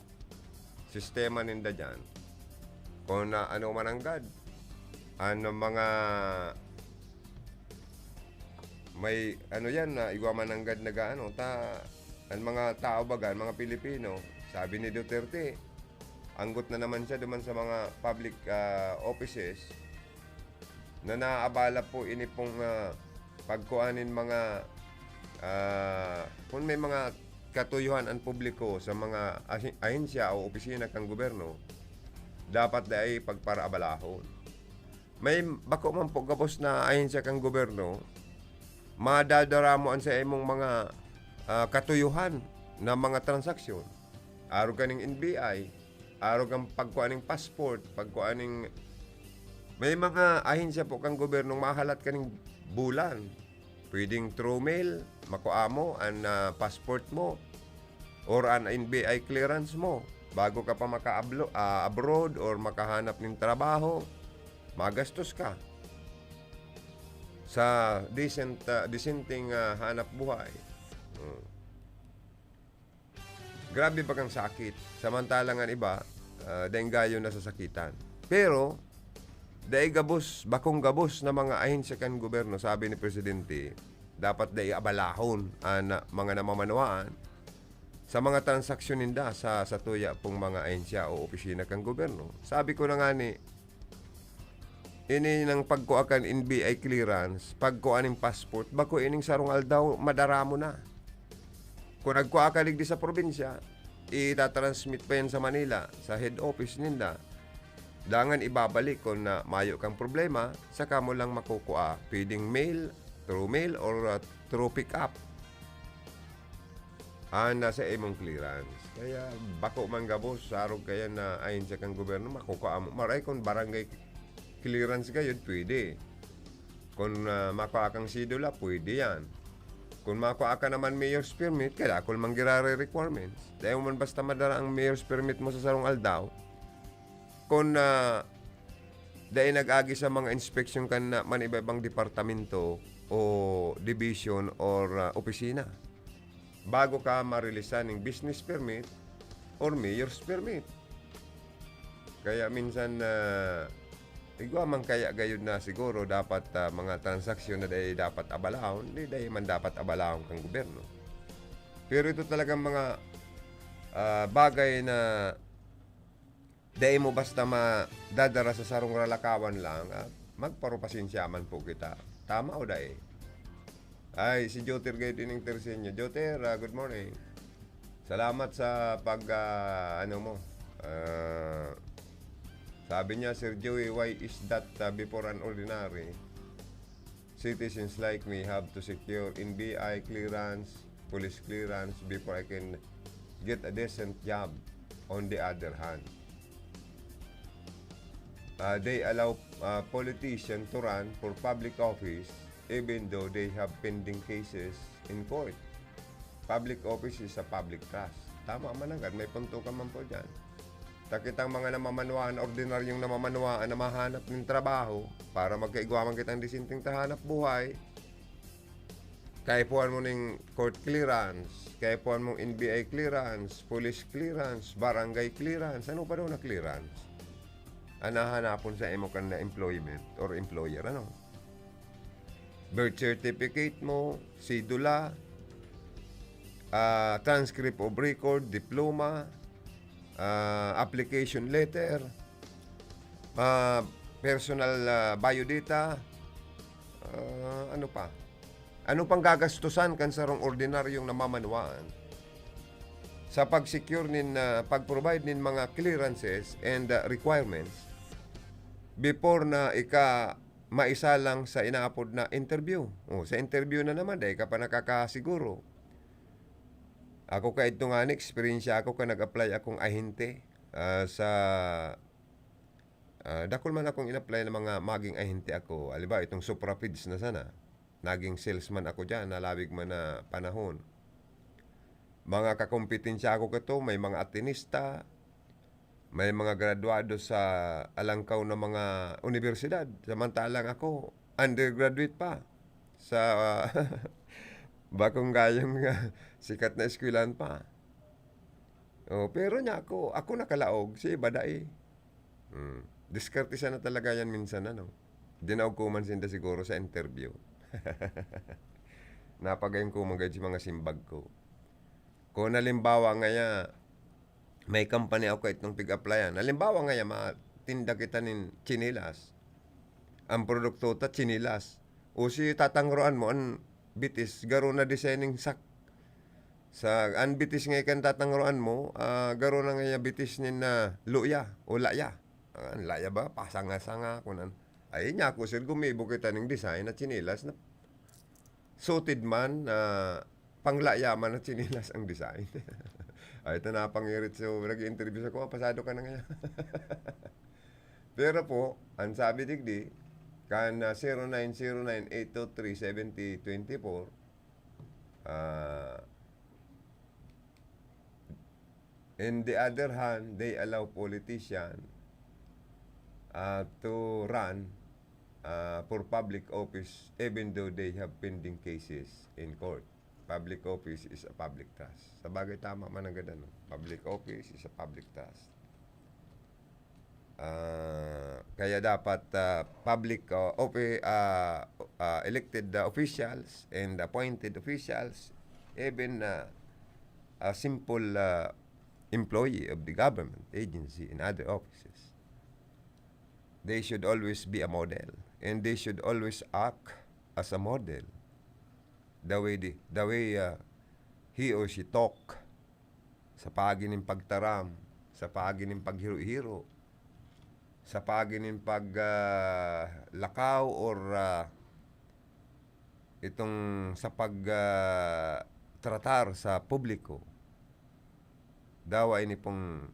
sistema ninda diyan. Kung na, ano man nanggad, ano mga may ano yan na igwa man nanggad nag-aano, ta, ang mga tao baga, ang mga Pilipino, sabi ni Duterte, anggot na naman siya duman sa mga public, ah, offices na naaabala po ini pong, ah, pagkuan nin mga, ah, kung may mga katuyuhan ang publiko sa mga ahi-, ahensya o opisina kan gobyerno, dapat dai pagparaabalahon. May bako man po gabos na ahensya kan gobyerno, madadara mo an sa imong mga, ah, katuyuhan na mga transaksyon. Arog kaning N B I, arog ang pagkua ning passport, pagkua ning, may mga ahensya po kan gobyernong mahalat kaning bulan. Pwedeng through mail, makua mo an, ah, passport mo or an N B I clearance mo. Bago ka pa maka-ablo-, ah, abroad or makahanap nin trabaho, magastos ka sa decent, ah, disenteng, ah, hanap buhay. Hmm. Grabe bagang sakit. Samantalang an iba, ah, daing gayo nasasakitan. Pero, dai gabos, bakong gabos na mga ahensya kan gobyerno, sabi ni Presidente, dapat dai abalahon an mga namamanwaan sa mga transaksyon ninda sa, sa tuya pong mga ahensya o opisina kan gobyerno. Sabi ko na ngani, ini nang pagkua kan N B I clearance, pagkua ning passport, bako ining sarong aldaw, madara mo na. Kung nagkua ka digdi sa probinsya, itatransmit pa yan sa Manila, sa head office ninda. Dangan ibabalik kun na mayo kang problema, saka mo lang makukua. Pwedeng mail, through mail, or, uh, through pick up. Ah, nasa imong clearance. Kaya bako man gabos, sa arog kaya na ahensya kan gobyerno, makukua mo. Maray kung barangay clearance gayud, pwede. Kung, ah, makua kang sidula, pwede yan. Kung makua ka naman mayor's permit, kaya ako naman girare requirements. Dahil mo man basta madara ang mayor's permit mo sa sarong aldaw, kung, ah, dahil nag-agi sa mga inspeksyon kan, ah, man iba-ibang departamento o division or, ah, opisina, bago ka marilisan ning business permit or mayor's permit. Kaya minsan, ah, igwa man kaya gayud na siguro dapat, ah, mga transaksyon na dai dapat abalahon, di dai man dapat abalahon kan gobyerno. Pero ito talagang mga, ah, bagay na dai mo basta madadara sa sarong ralakawan lang, ah, magparupasensya man po kita. Tama o dai? Ay, si Joter gayud ining Terceño. Joter, ah, good morning. Salamat sa pag, ah, ano mo. Ah, sabi niya, "Sir Joey, why is that, ah, before an ordinary citizens like me have to secure N B I clearance, police clearance before I can get a decent job?" On the other hand, ah, they allow, ah, politician to run for public office even though they have pending cases in court. Public office is a public trust. Tama man nanggad, may punto ka man po dyan. Ta kitang mga namamanwaan, ordinaryong namamanwaan na mahanap nin trabaho para magkaigwa man kitang disenteng tahanap buhay. Kaipuhan mo ning court clearance, kaipuhan mong N B I clearance, police clearance, barangay clearance, ano pa daw na clearance? Ang nahanapon sa imo kan na employment or employer, ano? Birth certificate mo, sidula, ah, transcript of record, diploma, ah, application letter, ah, personal, ah, biodata, ah, ano pa? Ano pang gagastusan kan sarong ordinaryong namamanwaan sa pag-secure nin, ah, pag-provide nin mga clearances and, ah, requirements before na ika maisa lang sa inaapod na interview? O, sa interview na naman, dai ka pa nakakasiguro. Ako kaidto ngani, eksperyensya ako kan nag-apply akong ahente, ah, sa, ah, dakul man akong in-apply na mga maging ahente ako. Halimbawa, itong Suprafeeds na sana. Naging salesman ako diyan, nalawig man na panahon. Mga kakompetensya ko kato, may mga atenista, may mga graduado sa alangkaw na mga unibersidad. Samantalang ako, undergraduate pa sa bakong gayong sikat na eskwelahan pa. Oh, pero niya ako, ako nakalaog, si iba dai. Hmm. Diskarte sana talaga yan minsan, ano. Dinaog ko man sinda siguro sa interview. Napagayon ko man gayud si mga simbag ko. Kung halimbawa ngaya, may company ako itong pig-applyan. Halimbawa ngaya, matinda kita nin tsinelas. Ang produkto ta, tsinelas. O si tatangroan mo, ang bitis, garo na designing sak. Sa, ang bitis nga ikan tatangroan mo, ah, garo na nga bitis nin na luya o laya. Ang laya ba? Pasanga-sanga, kunan. Ay, niya ako, sir, gumibo kita ning design na tsinelas na suited man, na panglaya man na tsinelas ang design. Ay, ito na pangirit. So, nag-interview sa ko, "Pasado ka na ngayon." Pero po, ang sabi digdi, kan, ah, zero nine zero nine eight two three seventy twenty-four, ah, in the other hand, they allow politician, ah, to run, ah, for public office even though they have pending cases in court. Public office is a public trust. Sa bagay, tama man ang ganda, no? Public office is a public trust. Ah, kaya dapat, ah, public, ah, opi-, ah, ah, elected, ah, officials and appointed officials, even, ah, a simple, ah, employee of the government agency and other offices, they should always be a model, and they should always act as a model. The way the, the way, ah, he or she talk, sa paagi nin pagtaram, sa paagi nin paghiro-hiro, sa paagi nin pag, ah, lakaw or, ah, itong sa pag, ah, tratar sa publiko, dawa ini pong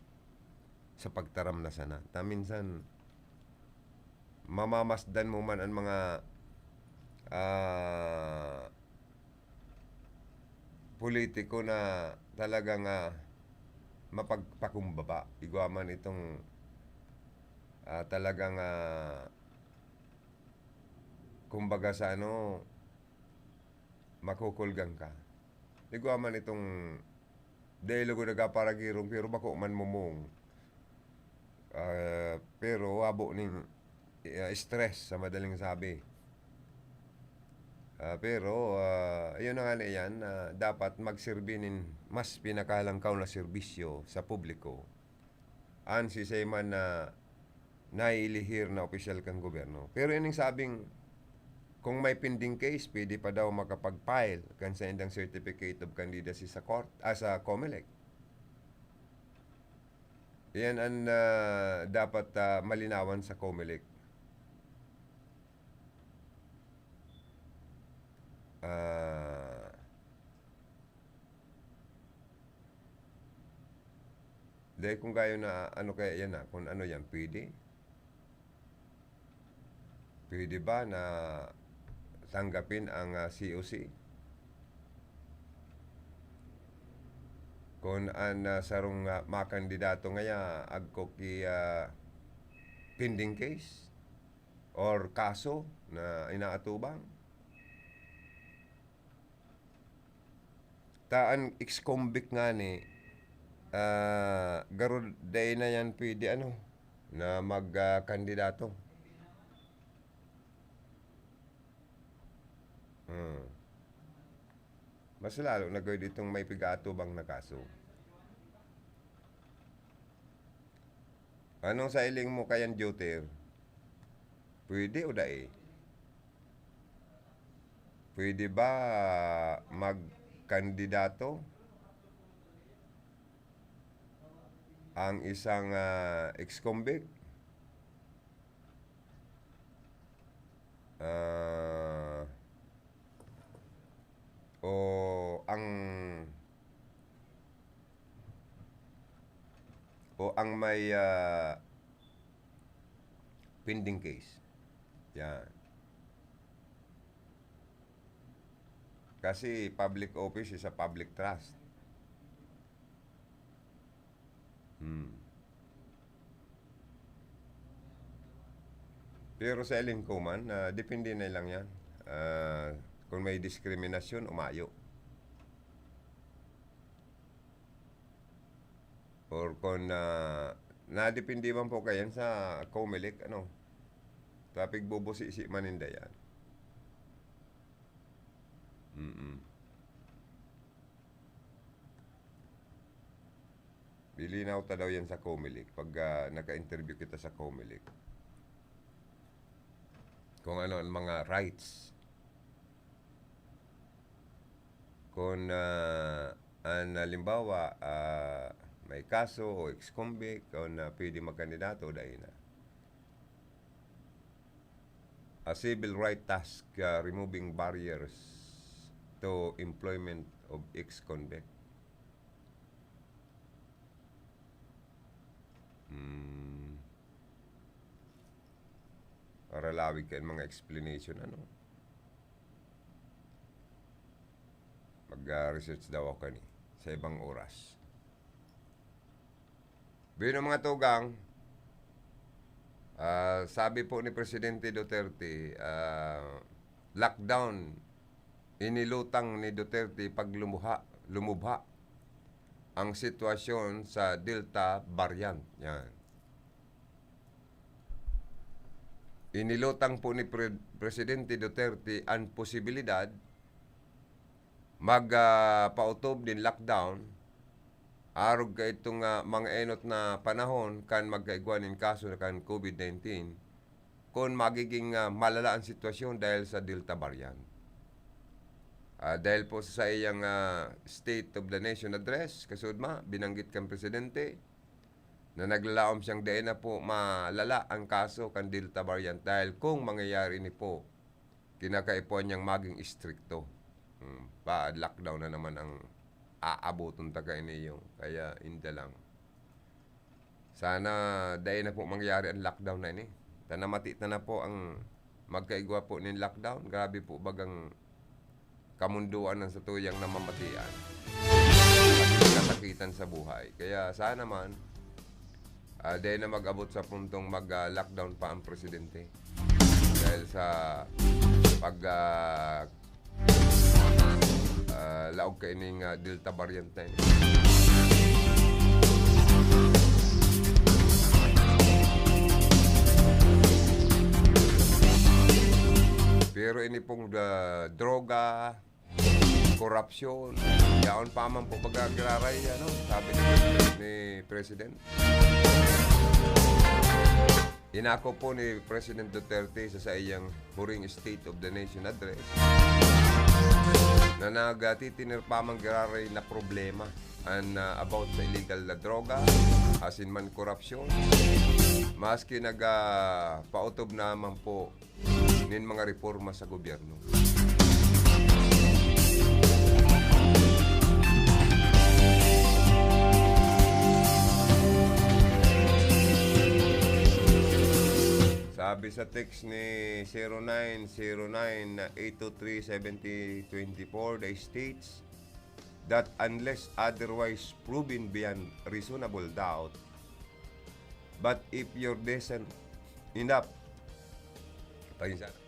sa pagtaram na sana. Ta minsan, mamamasdan mo man an mga, ah, politiko na talagang, ah, mapagpakumbaba. Igwa man itong, ah, talagang, ah, kumbaga sa ano, makukulgang ka. Igwa man itong dai lugod nagkaparagirong, pero bako man mumong. Ah, pero habo nin, ah, stress sa madaling sabi. Ah, pero, ah, ayun na nga na yan, ah, dapat magserbi nin mas pinakalangkaw na serbisyo sa publiko. An siisay man na nailihir na opisyal kan gobyerno. Pero ining sabing, kung may pending case, pwede pa daw makapag-file kan saindang certificate of candidacy sa court, ah, sa COMELEC. Iyan an, ah, dapat, ah, malinawan sa COMELEC. Ah, dai kung gayo na ano kaya yan, ah, kung ano yan, pwede? Pwede ba na tanggapin ang, ah, C O C? Kung an, ah, sarong, ah, makandidato ngaya agko ki, ah, pending case or kaso na inaatubang? Ta an ex-convict ngani, ah, garo dai na yan pwede, ano, na mag, ah, kandidato. Hmm. Mas lalo na gayud itong may pig-aatubang na kaso. Anong sa hiling mo kayan, Joter? Pwede o dai? Pwede ba magkandidato ang isang, ah, ex-convict? Ah, o ang, o ang may, ah, pending case. Yan. Kasi public office is a public trust. Hmm. Pero sa hiling ko man, ah, depende na lang yan. Ah, kung may diskriminasyon, umayo. Or kung, ah, nadepende man po kayan sa COMELEC, ano, ta pigbubusisi man ninda yan. Mm-mm. Ilinaw ta daw yan sa COMELEC pag, ah, naka-interview kita sa COMELEC. Kung ano ang mga rights. Kung, ah, an halimbawa, ah, may kaso o ex-convict, kung, ah, pwede magkandidato, dai na. A civil right task, ah, removing barriers to employment of ex-convict. Hmm. Para lawig kayo mga explanation, ano? Mag, ah, research daw ako kani sa ibang oras. Bueno, mga tugang, ah, sabi po ni Presidente Duterte, ah, lockdown, inilutang ni Duterte pag lumuha-, lumubha ang sitwasyon sa Delta variant. Yan. Inilutang po ni Pre-, Presidente Duterte an posibilidad mag, ah, pautob nin lockdown, arog kaitong, ah, mga enot na panahon kan magkaigwa nin kaso na kan COVID nineteen, kun magiging, ah, malala an sitwasyon dahil sa Delta variant. Ah, dahil po sa saiyang, ah, State of the Nation Address, kasuodma, binanggit kan Presidente na naglalaom siyang dai na po malala ang kaso kan Delta variant dahil kung mangyayari ini po, kinakaipuhan niyang maging istrikto. pa-lockdown na naman ang aaboton ta kaini iyo. Kaya, inda lang. Sana dai na po mangyari ang lockdown na ini. Ta namati ta na po ang magkaigwa po nin lockdown. Grabe po bagang kamundoan ang satuyang namamatian. At kasakitan sa buhay. Kaya sana man, ah, dai na mag-abot sa puntong mag, ah, lockdown pa ang presidente. Dahil sa pag, ah, ah, laog kaining, ah, Delta variant na ini. Pero ini pong, ah, droga, korapsyon, yaon pa man po baga giraray, ano, sabi ni, ni President. Inako po ni President Duterte sa saiyang huring State of the Nation Address na nagtitiner pa man giraray na problema an, ah, about sa illegal na droga, asin man korapsyon, maski naga, ah, pautob naman po nin mga reporma sa gobyerno. Sabi sa text ni zero nine zero nine eight two three seventy twenty-four, the states that unless otherwise proven beyond reasonable doubt, but if you're decent enough, pasensya na.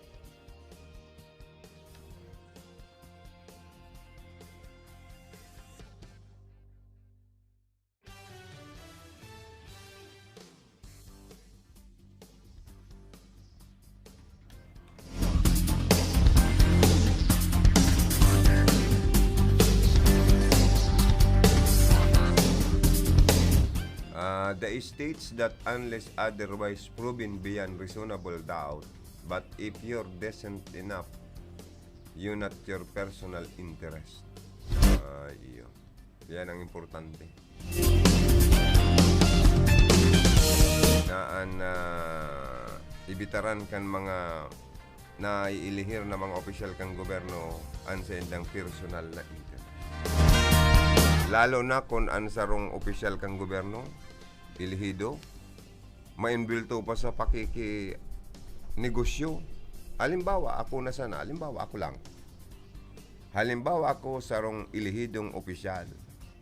Ah, the states that unless otherwise proven beyond reasonable doubt, but if you're decent enough, you not your personal interest. Ah, iyo. Yan ang importante. Na an, ah, ibitaran kan mga naiilihir na mga opisyal kan gobyerno an saindang personal na interes. Lalo na kun an sarong opisyal kan gobyerno, elehido, maimbulto pa sa pakikinegosyo. Halimbawa, ako na sana, halimbawa, ako lang. Halimbawa, ako sarong elehidong opisyal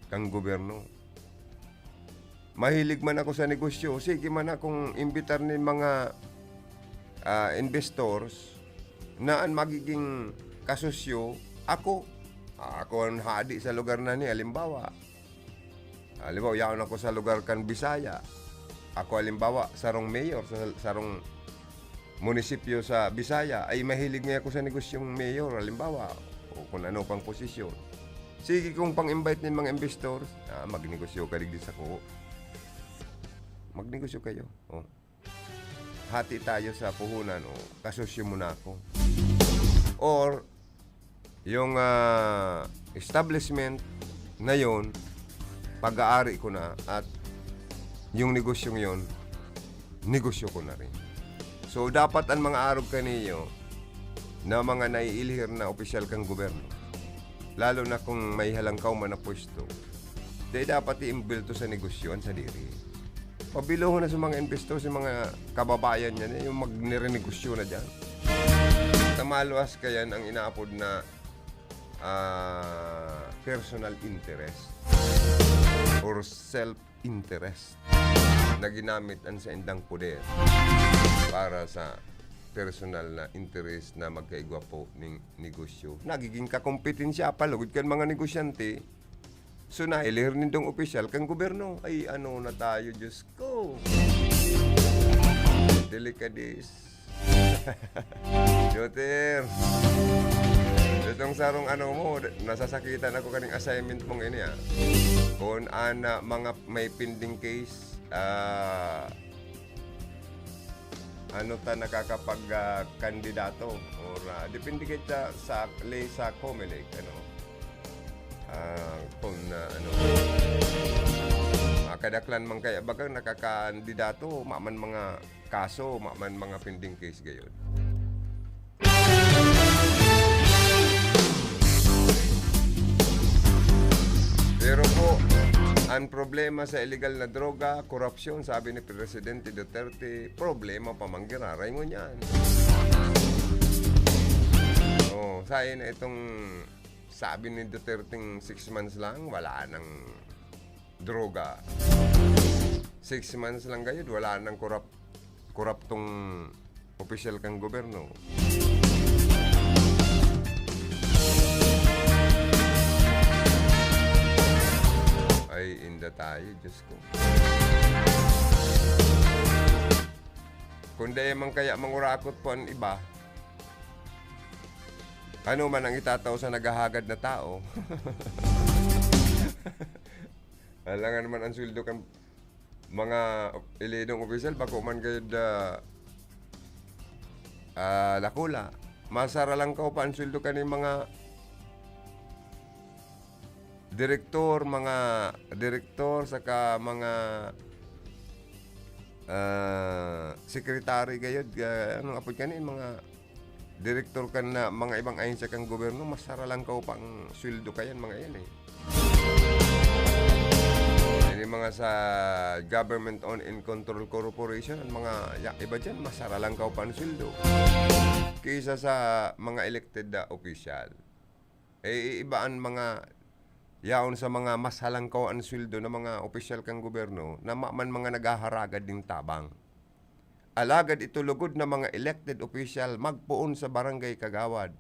kan gobyerno. Mahilig man ako sa negosyo, sige man akong imbitar nin mga, ah, investors na an magiging kasosyo, ako. Ah, ako an hadi sa lugar na ni, halimbawa. Halimbawa, yaon ako sa lugar kan Bisaya. Ako, halimbawa, sarong mayor sa sarong munisipyo sa Bisaya, ay mahilig nga ako sa negosyong mayor, halimbawa, o kung ano pang posisyon. Sige kong pang-invite nin mga investors, ah, magnegosyo ka digdi sako. Magnegosyo kayo. Oh. Hati tayo sa puhunan, o kasosyo mo na ako. Or, yung, ah, establishment na yon, pag-aari ko na at yung negosyong yon, negosyo ko na rin. So, dapat ang mga arog kaniyo na mga naiilihir na opisyal kan gobyerno, lalo na kung may halangkaw man na pwesto, dai dapat iimbulto sa negosyo an sadiri. Pabilohon na sa mga investor, sa mga kababayan niya na yung magnirenegosyo na dyan. Sa maluwas kayan ang inaapod na, ah, personal interest or self-interest na ginamit an saindang poder para sa personal na interes na magkaigwa po ning negosyo. Nagiging kakompetensya pa lugod kan mga negosyante. So, nailihir nindong opisyal kan gobyerno. Ay, ano na tayo, Diyos ko. Delikadis. Joter. Itong sarong ano mo, nasasakitan ako kaning assignment mong ini, ah. Kung ana, mga may pending case, ah, ano ta nakakapag, ah, kandidato or, ah, depende gid sa, sa ley sa Comelec, ano. Ah, kung, ah, ano, makadaklan man kaya bagang nakakandidato, maman mga kaso, maman mga pending case gayon. Pero po, ang problema sa illegal na droga, korupsyon, sabi ni Presidente Duterte, problema pa man giraray ngunyan. Oh, sayo na itong sabi ni Duterte, six months lang, wala nang droga. Six months lang gayud, wala nang korap-, koraptong opisyal kan gobyerno. Ay, inda tayo, Diyos ko. Kung dai man kaya mangurakot po ang iba, ano man ang itatao sa naghahagad na tao? Alangan naman ang sweldo kan mga elidong opisyal, bako man gayud, ah, ah, dakula. Masaralangkaw pa ang sweldo kaning mga direktor, mga direktor, saka mga, ah, secretary gayud, ah, anong apod kani, mga direktor kan na mga ibang ahensya kan gobyerno, masaralangkaw pa ang sweldo kayan, mga yan, eh. Yan yung mga sa government owned and control corporation, ang mga ya-, iba dyan, masaralangkaw pa ang sweldo kaysa sa mga elected na opisyal. Eh, iba ang mga yaon sa mga mas halangkaw ang sweldo na mga opisyal kan gobyerno na ma-, man mga naghaharagad nin tabang. Alagad ito lugod na mga elected official, magpoon sa barangay kagawad,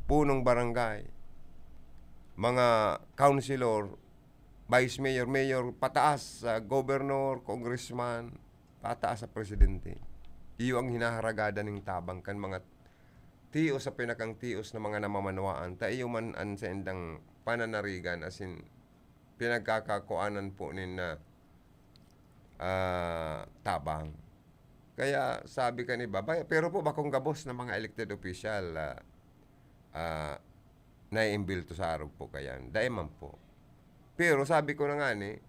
punong barangay, mga councilor, vice mayor, mayor, pataas sa governor, congressman, pataas sa presidente. Iyo ang hinaharagadan ning tabang kan mga tios sa pinakang tios na mga namamanwaan, ta iyo man an saindang pananarigan, asin pinagkakakuanan po nin, ah, ah, tabang. Kaya sabi kan iba, "Bay-, pero po bakong gabos na mga elected official, ah, ah, naiimbelto sa arog po kayan?" Dai man po. Pero sabi ko na ngani,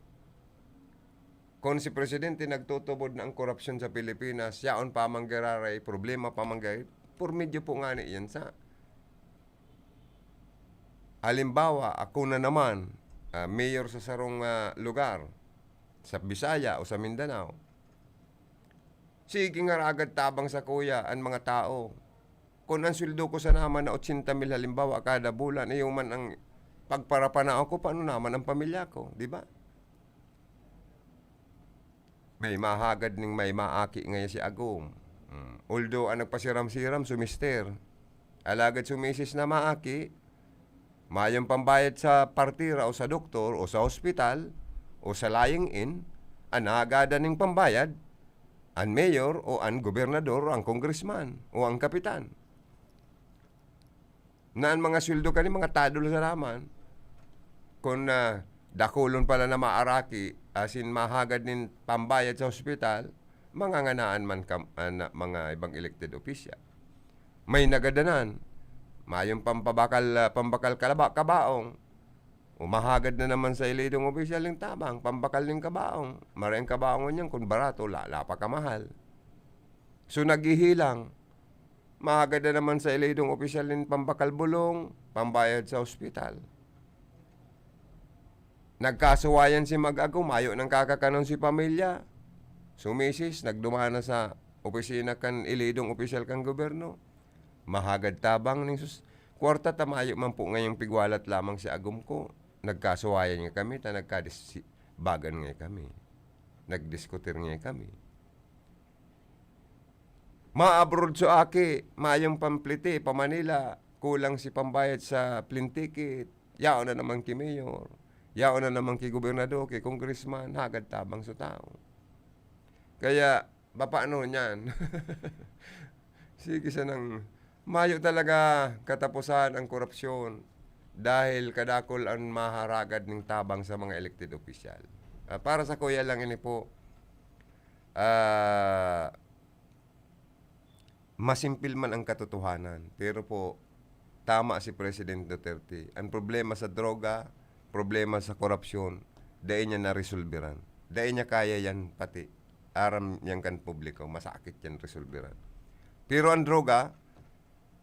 kun si Presidente nagtutubod na ang korupsyon sa Pilipinas, yaon pa man giraray, problema pa man giraray, por medyo po ngani yan sa Halimbawa, ako na naman, ah, mayor sa sarong, ah, lugar, sa Bisaya o sa Mindanao. Sige, ngaragad tabang sakuya an mga tao. Kun an sweldo ko sana man na otsenta mil halimbawa kada bulan, iyo man ang pagparapanaw ko, paano naman ang pamilya ko, di ba? May mahagad ning may maaki ngaya si agom. Hmm. Although ang nagpasiram-siram si mister, alagad si misis na maaki, mayong pambayad sa partira o sa doktor o sa ospital o sa lying-in, an nahagadan ning pambayad, an mayor o an gobernador o an congressman o an kapitan. Na an mga sweldo kani mga tadol sana man. Kun, ah, dakulon pala na maaraki, asin mahagad nin pambayad sa ospital, manganganaan man kam-, ah, na, mga ibang elected official. May nagadanan, mayong pampabakal, ah, pambakal kalaba-, kabaong. O mahagad na naman sa elidong opisyal nin tabang, pambakal nin kabaong. Maray ang kabaong ngunyan, kun barato, la-, la pa kamahal. So, naghihilang. Mahagad na naman sa elidong opisyal nin pambakal bulong, pambayad sa ospital. Nagkasuwayan si mag-agom, mayo nang kakakanon si pamilya. So, misis, nagduman na sa opisina kan elidong opisyal kan gobyerno. Mahagad tabang ning sus-, kwarta ta mayo man po ngayong pigwalat lamang si agom ko. Nagkasuwayan nga kami, ta nagkadis-, bagan nga kami. Nagdiskutir nga kami. Ma-abroad so aki, mayong pampliti pa Manila, kulang si pambayad sa plane ticket, yaon na naman ki mayor, yaon na naman ki gobernador, ki congressman, hagad tabang sa tao. Kaya, bapa ano niyan? Sige sanang, mayo talaga katapusan ang korupsyon dahil kadakol ang maharagad ning tabang sa mga elected official. Ah, para sa kuya lang ini po, ah, masimpil man ang katotohanan, pero po, tama si President Duterte. Ang problema sa droga, problema sa korupsyon, dai niya naresolberan. Dai niya kaya yan pati. Aram yan kan publiko, masakit yan resolberan. Pero ang droga,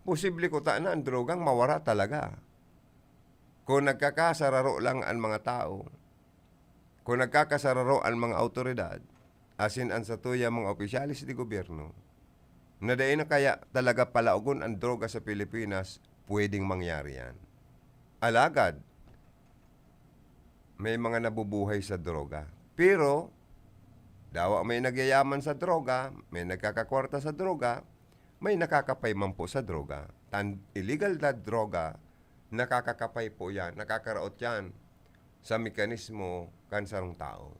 posible ko ta na ang drogang mawara talaga. Kung nagkakasararo lang an mga tawo, kung nagkakasararo an mga awtoridad, asin an satuyang mga opisyales de gobyerno, na dai na kaya talaga palaogon an droga sa Pilipinas, pwedeng mangyari yan. Alagad, may mga nabubuhay sa droga. Pero, dawa may nagyayaman sa droga, may nagkakakwarta sa droga, may nakakapay man po sa droga. Tan illegal na droga, nakakakapay po yan, nakakaraot yan sa mekanismo kan sarong tao.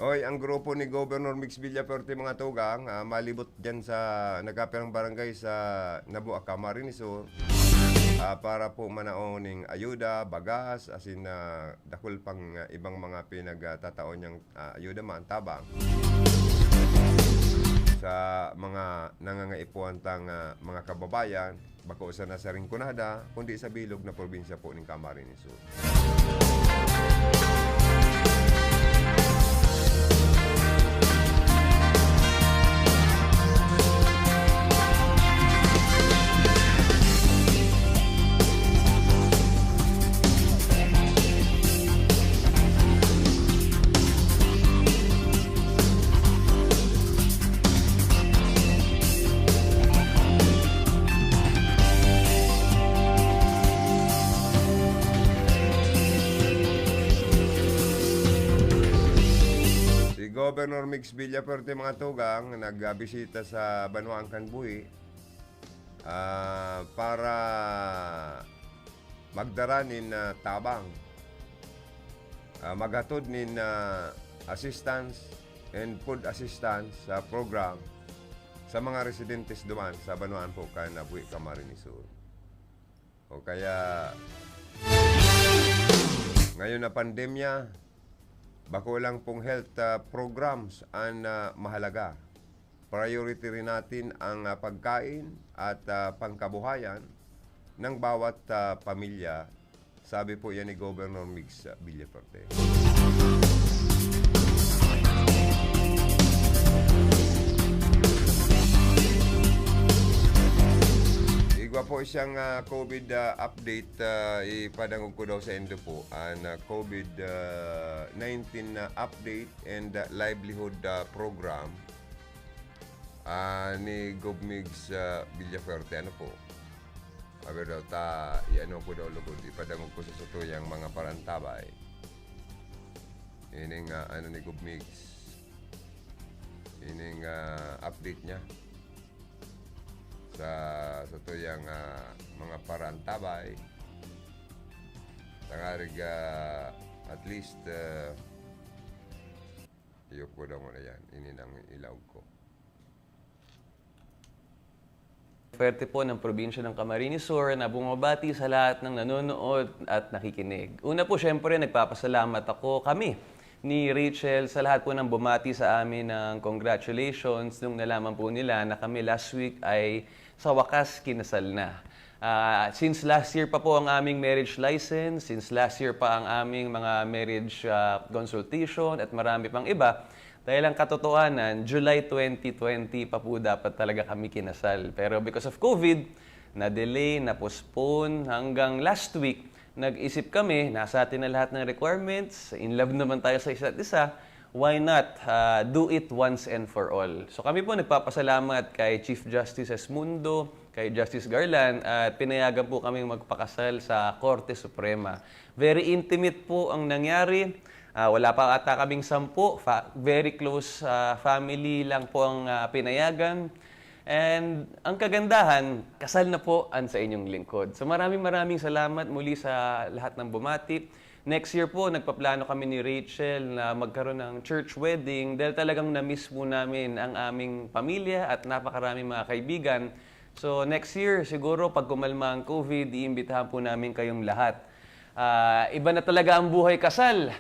Oy, ang grupo ni Governor Mix Villafuerte, mga tugang, ah, malibot dyan sa nagkapirang barangay sa Nabua, Camarines Sur, ah, para po manaon ning ayuda, bagas, asin, ah, dakul pang, ah, ibang mga pinagtatao niyang, ah, ayuda man, tabang sa mga nangangaipuhan tang, ah, mga kababayan, bako sana sa Rinconada, kundi sa bilog na probinsya po ning Camarines Sur. Si Governor Mix Villafuerte, mga tugang, nagbisita sa banwaan kan buhi, ah, para magdara nin, ah, tabang, ah, maghatod nin, ah, assistance and food assistance sa program sa mga residentes duman sa banwaan po kan Nabuhi, Camarines Sur. O kaya, ngayon na pandemya, bako lang pong health, ah, programs an, ah, mahalaga. Priority rin natin ang, ah, pagkain at, ah, pangkabuhayan ng bawat, ah, pamilya, sabi po yan ni Governor Mix, ah, Villafuerte. Igwa po siyang, ah, COVID, ah, update, ah, ipadangog ko daw sa indo po, an, ah, COVID, ah, nineteen na update and, ah, livelihood, ah, program, ah, ni Gov Migs, ah, Villafuerte. Ano po? Sabi daw, ta, i-ano ko daw lugod, ipadangog ko sa satuyang mga parantabay. Ining, ah, ano ni Gov Migs. Ining, ah, update niya sa, sa tuyang, ah, mga parantabay. Tangarig, ah, at least, ah, iyo ko daw muna yan. Ini nang ilaog ko. Fuerte po ng probinsya ng Camarines Sur na bumabati sa lahat ng nanonood at nakikinig. Una po, syempre, nagpapasalamat ako, kami, ni Rachel, sa lahat po ng bumati sa amin ng congratulations nung nalaman po nila na kami last week ay sa wakas kinasal na. Ah, since last year pa po ang aming marriage license, since last year pa ang aming mga marriage, ah, consultation at marami pang iba, dahil ang katotohanan, July twenty twenty pa po dapat talaga kami kinasal. Pero because of COVID, na-delay, na-postpone, hanggang last week, nag-isip kami, nasa atin na lahat ng requirements, in love naman tayo sa isa't isa, why not, ah, do it once and for all? So kami po nagpapasalamat kay Chief Justice Esmundo, kay Justice Garland, at pinayagan po kaming magpakasal sa Korte Suprema. Very intimate po ang nangyari. Ah, wala pa ata kaming sampu. Fa-, very close, ah, family lang po ang, ah, pinayagan. And ang kagandahan, kasal na po an sa inyong lingkod. So maraming maraming salamat muli sa lahat ng bumati. Next year po, nagpaplano kami ni Rachel na magkaroon ng church wedding dahil talagang na-miss po namin ang aming pamilya at napakaraming mga kaibigan. So next year, siguro pag kumalma ang COVID, iimbitahan po namin kayong lahat. Ah, iba na talaga ang buhay kasal.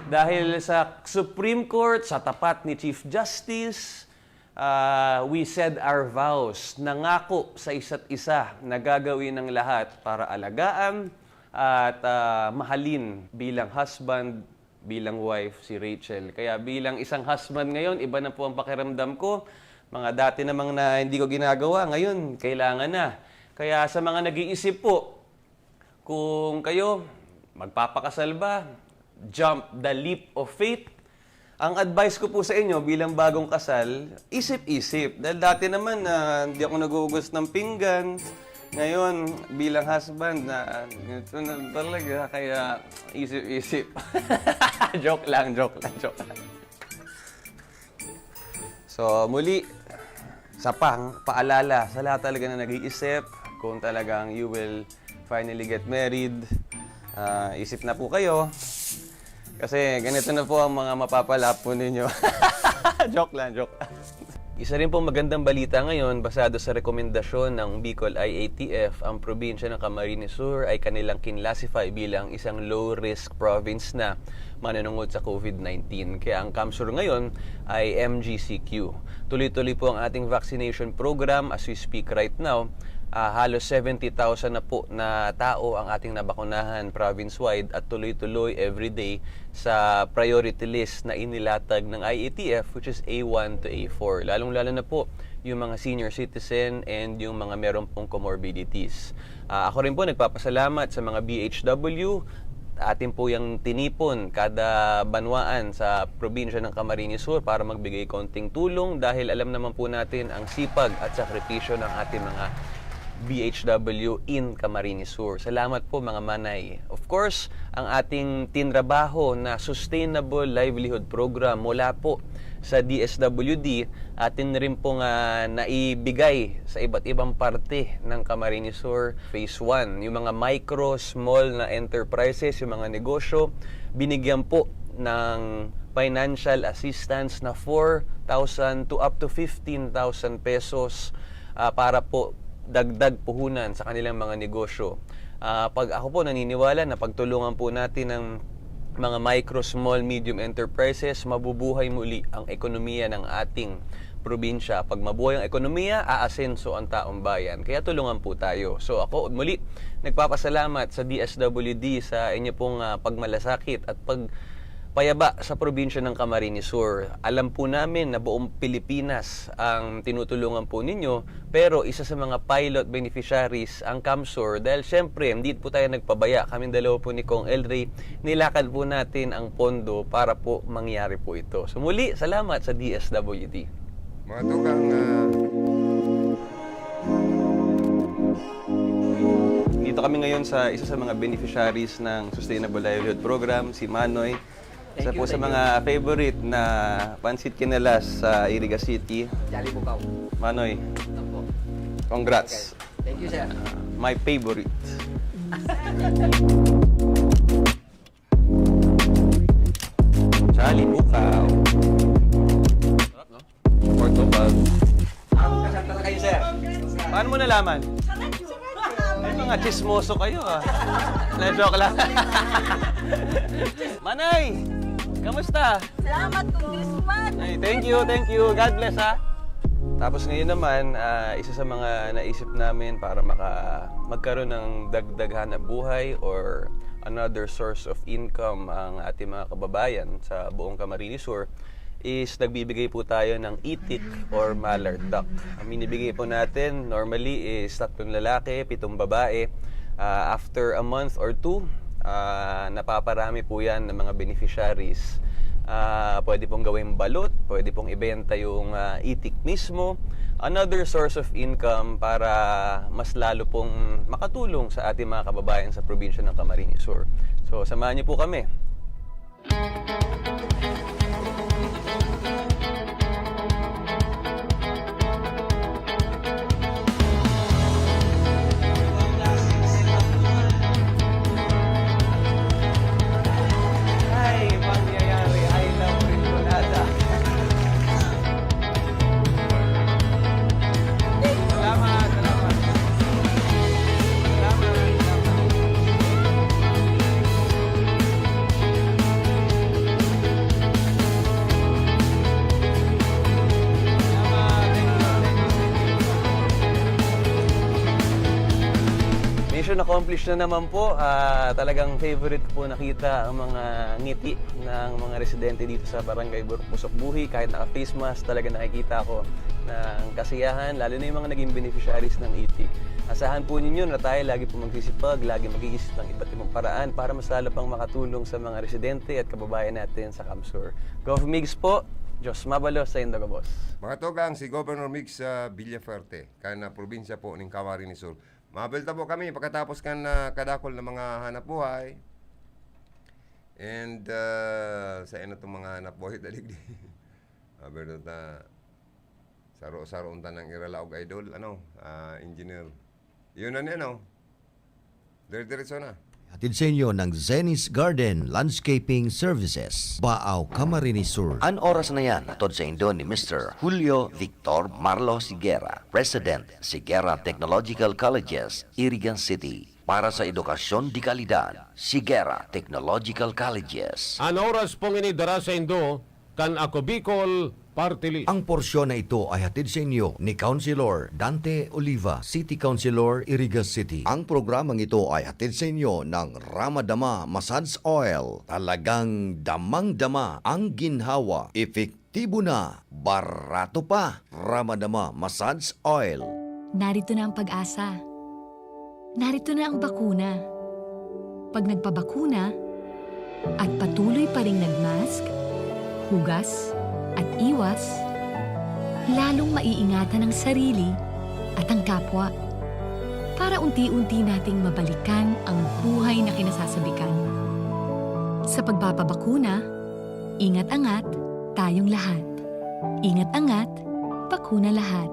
Dahil sa Supreme Court, sa tapat ni Chief Justice, ah, we said our vows. Nangako sa isa't isa na gagawin ang lahat para alagaan at, ah, mahalin bilang husband bilang wife si Rachel. Kaya bilang isang husband ngayon, iba na po ang pakiramdam ko. Mga dati namang na hindi ko ginagawa, ngayon kailangan na. Kaya sa mga nag-iisip po, kung kayo magpapakasal ba, jump the leap of faith. Ang advice ko po sa inyo bilang bagong kasal, isip-isip. Dahil dati naman, ah, hindi ako nag-uugos ng pinggan. Ngayon, bilang husband, na ganito na talaga, kaya isip-isip. Joke lang, joke lang, joke lang. So, muli, sa pang paalala sa lahat talaga na nag-iisip, kung talagang you will finally get married, ah, isip na po kayo. Kasi ganito na po ang mga mapapala po ninyo. Joke lang, joke lang. Isa rin pong magandang balita ngayon, basado sa rekomendasyon ng Bicol I A T F, ang probinsya ng Camarines Sur ay kanilang kinlasify bilang isang low-risk province na manunungod sa COVID nineteen. Kaya ang CamSur ngayon ay M G C Q. Tuloy-tuloy po ang ating vaccination program as we speak right now. Ah, halos seventy thousand na po na tao ang ating nabakunahan province-wide at tuloy-tuloy everyday sa priority list na inilatag ng I A T F, which is A one to A four. Lalong-lalo na po yung mga senior citizen and yung mga meron pong comorbidities. Ah, ako rin po nagpapasalamat sa mga B H W. Atin po yang tinipon kada banwaan sa probinsya ng Camarines Sur para magbigay konting tulong dahil alam naman po natin ang sipag at sakripisyo ng ating mga B H W in Camarines Sur. Salamat po, mga manay. Of course, ang ating tinrabaho na Sustainable Livelihood Program mula po sa D S W D, atin rin pong, ah, naibigay sa iba't ibang parte ng Camarines Sur Phase one. Yung mga micro, small na enterprises, yung mga negosyo, binigyan po ng financial assistance na four thousand to up to fifteen thousand pesos, ah, para po dagdag puhunan sa kanilang mga negosyo. Ah, pag ako po naniniwala na pagtulungan po natin ang mga micro, small, medium enterprises, mabubuhay muli ang ekonomiya ng ating probinsya. Pag mabuhay ang ekonomiya, aasenso ang taong bayan. Kaya tulungan po tayo. So ako muli, nagpapasalamat sa D S W D sa inyo pong, ah, pagmalasakit at pagpayaba sa probinsya ng Camarines Sur. Alam po namin na buong Pilipinas ang tinutulungan po ninyo, pero isa sa mga pilot beneficiaries ang CamSur dahil siyempre, hindi po tayo nagpabaya. Kaming dalawa po ni Kong Elray, nilakad po natin ang pondo para po mangyari po ito. So muli, salamat sa D S W D. Mga tukang, ah, Dito kami ngayon sa isa sa mga beneficiaries ng Sustainable Livelihood Program, si Manoy. Isa Thank you, po sa thank you. mga favorite na pansit kinalas sa Iriga City. Jolly Bukaw. Manoy, Opo. congrats. Okay. Thank you, sir. My favorite. Jolly Bukaw. Sarap, no? Portugal. Kasal talaga yun, sir. Paano mo nalaman? Ay, mga chismoso kayo, ah. Na, joke lang. Manay, kamusta? Salamat, Congressman. Ay, thank you, thank you. God bless, ha. Tapos ngayon naman, ah, isa sa mga naisip namin para maka-, magkaroon ng dagdag hanap buhay or another source of income ang ating mga kababayan sa buong Camarines Sur is nagbibigay po tayo ng itik or mallard duck. Ang binibigay po natin normally is tatlong lalaki, pitong babae. Ah, after a month or two, ah, napaparami po yan ng mga beneficiaries. Ah, pwede pong gawing balot, pwede pong ibenta yung, ah, itik mismo. Another source of income para mas lalo pong makatulong sa ating mga kababayan sa probinsya ng Camarines Sur. So, samahan niyo po kami. Ay, mangyayari. I love Rinconada. Salamat, salamat. Salamat, salamat. Yun, accomplished na naman po. Ah, talagang favorite ko po nakita ang mga ngiti ng mga residente dito sa Barangay Bur-, Pusok Buhi. Kahit naka-face mask, talaga nakikita ko na ang kasiyahan, lalo na yung mga naging beneficiaries ng ATIC. Asahan po ninyo na tayo lagi po magsisipag, lagi mag-iisip ng iba't ibang paraan para mas lalo pang makatulong sa mga residente at kababayan natin sa CamSur. Gov Migs po, Diyos mabalos sa indo gabos. Mga tugang, si Governor Migs sa Villafuerte, kan probinsya po ning Camarines Sur. Mabel ta po kami pagkatapos kan ah, kadakol na mga hanap buhay. And ah, sa ino tong mga hanap buhay dalig di. Mabel ta saro-saro unta ng iralaog idol, ano, ah, engineer. Yun na niya, no? Dire-diretso na. Hatid sa inyo ng Zenny's Garden Landscaping Services, Baao, Camarines Sur. An oras na yan, hatod sa indo ni Mister Julio Victor Marlo Sigera, President, Sigera Technological Colleges, Irigan City. Para sa edukasyon de kalidad, Sigera Technological Colleges. An oras pong ini dara sa indo kan Ako Bicol Party List. Ang porsyon na ito ay hatid sa inyo ni Councilor Dante Oliva, City Councilor, Iriga City. Ang programang ito ay hatid sa inyo ng Ramadama Massage Oil. Talagang damang-dama ang ginhawa. Epektibo na, barato pa. Ramadama Massage Oil. Narito na ang pag-asa. Narito na ang bakuna. Pag nagpabakuna at patuloy pa ring nagmask, hugas, at iwas, lalong maiingatan ang sarili at ang kapwa para unti-unti nating mabalikan ang buhay na kinasasabikan. Sa pagpapabakuna, ingat-angat tayong lahat. Ingat-angat, bakuna lahat.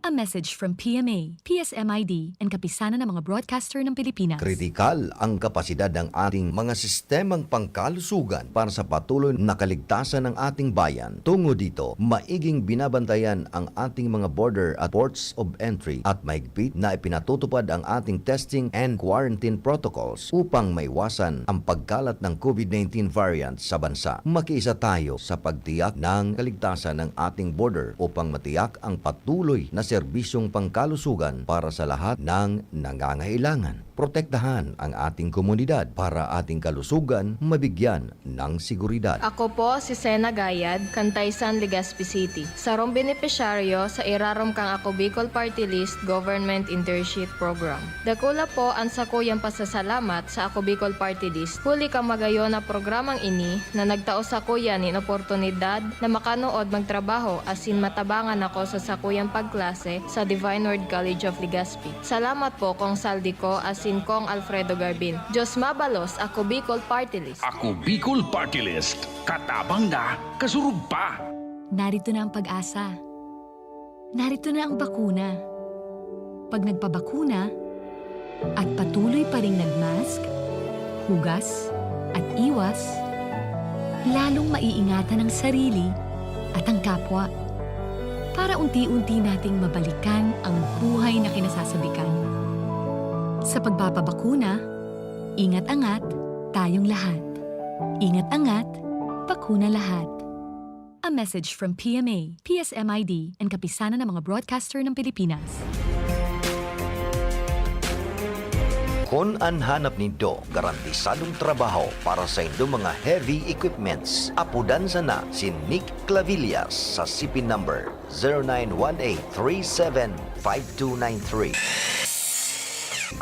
A message from P M A, P S M I D, and Kapisanan ng mga Broadcaster ng Pilipinas. Kritikal ang kapasidad ng ating mga sistemang pangkalusugan para sa patuloy na kaligtasan ng ating bayan. Tungo dito, maiging binabantayan ang ating mga border at ports of entry at mahigpit na ipinatutupad ang ating testing and quarantine protocols upang maiwasan ang pagkalat ng COVID nineteen variant sa bansa. Makiisa tayo sa pagtiyak ng kaligtasan ng ating border upang matiyak ang patuloy na serbisyong pangkalusugan para sa lahat ng nangangailangan. Protektahan ang ating komunidad para ating kalusugan mabigyan ng seguridad. Ako po si Sena Gayad, Cantaysan, Legazpi City. Sarong benepisyaryo sa irarom kang Ako Bicol Party List Government Internship Program. Dakula po an sakuyang pasasalamat sa Ako Bicol Party List huli kan magayon na programang ini na nagtao sakuya nin oportunidad na makanood magtrabaho asin matabangan ako sa sakuyang pagklase sa Divine Word College of Legazpi. Salamat po, Cong Saldico asin Cong Alfredo Garbin. Diyos mabalos, Ako Bicol Party List. Ako Bicol Party List. Katabang na, kasurog pa. Narito na ang pag-asa. Narito na ang bakuna. Pag nagpabakuna at patuloy pa ring nagmask, hugas, at iwas, lalong maiingatan ang sarili at ang kapwa para unti-unti nating mabalikan ang buhay na kinasasabikan. Sa pagpapabakuna, ingat-angat tayong lahat. Ingat-angat, bakuna lahat. A message from P M A, P S M I D, and Kapisanan ng mga Broadcaster ng Pilipinas. Kun an hanap nindo garantisadong trabaho para sa indo mga heavy equipments, apodan sana si Nick Clavillas sa C P number zero nine one eight three seven five two nine three.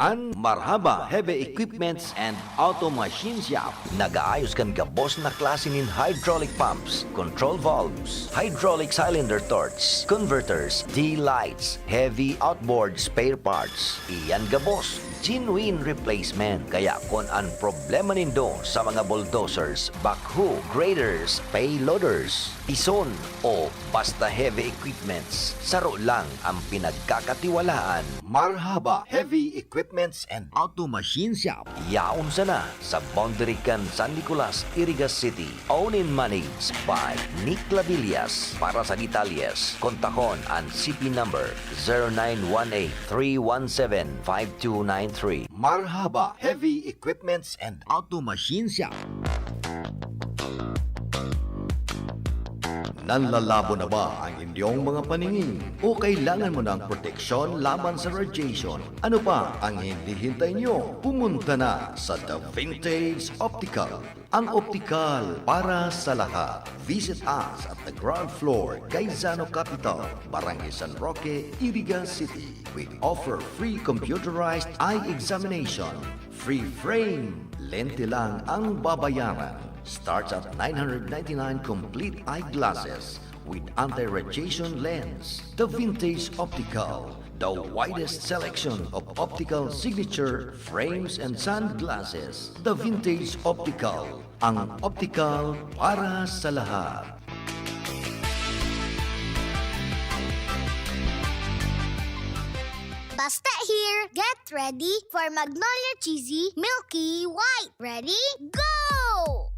An Marhaba Heavy Equipments and Auto Machine Shop nagaayos kan gabos na klase nin hydraulic pumps, control valves, hydraulic cylinder torch, converters, D-lights, heavy outboard spare parts. Iyan gabos, genuine replacement. Kaya kun an problema nindo sa mga bulldozers, backhoe, graders, payloaders, pison, o basta heavy equipments, saro lang ang pinagkakatiwalaan. Marhaba Heavy Equipments and Auto Machine Shop. Yaon sana sa boundary kan San Nicolas, Iriga City. Owned and managed by Nick Lavillas. Para sa detalyes, kontakon an C P number zero nine one eight three one seven five two nine three. Marhaba Heavy Equipments and Auto Machine Shop. Nanlalabo na ba ang inyong mga paningin? O kailangan mo ng proteksyon laban sa radiation? Ano pa ang hinihintay nyo? Pumunta na sa The Vintage Optical, ang optical para sa lahat. Visit us at the ground floor, Gaisano Capital, Barangay San Roque, Iriga City. We offer free computerized eye examination. Free frame, lente lang ang babayaran. Starts at nine hundred ninety-nine complete eyeglasses with anti-radiation lens. The Vintage Optical, the widest selection of optical signature frames and sunglasses. The Vintage Optical, ang optical para sa lahat. Basta here, get ready for Magnolia Cheesy Milky White. Ready? Go!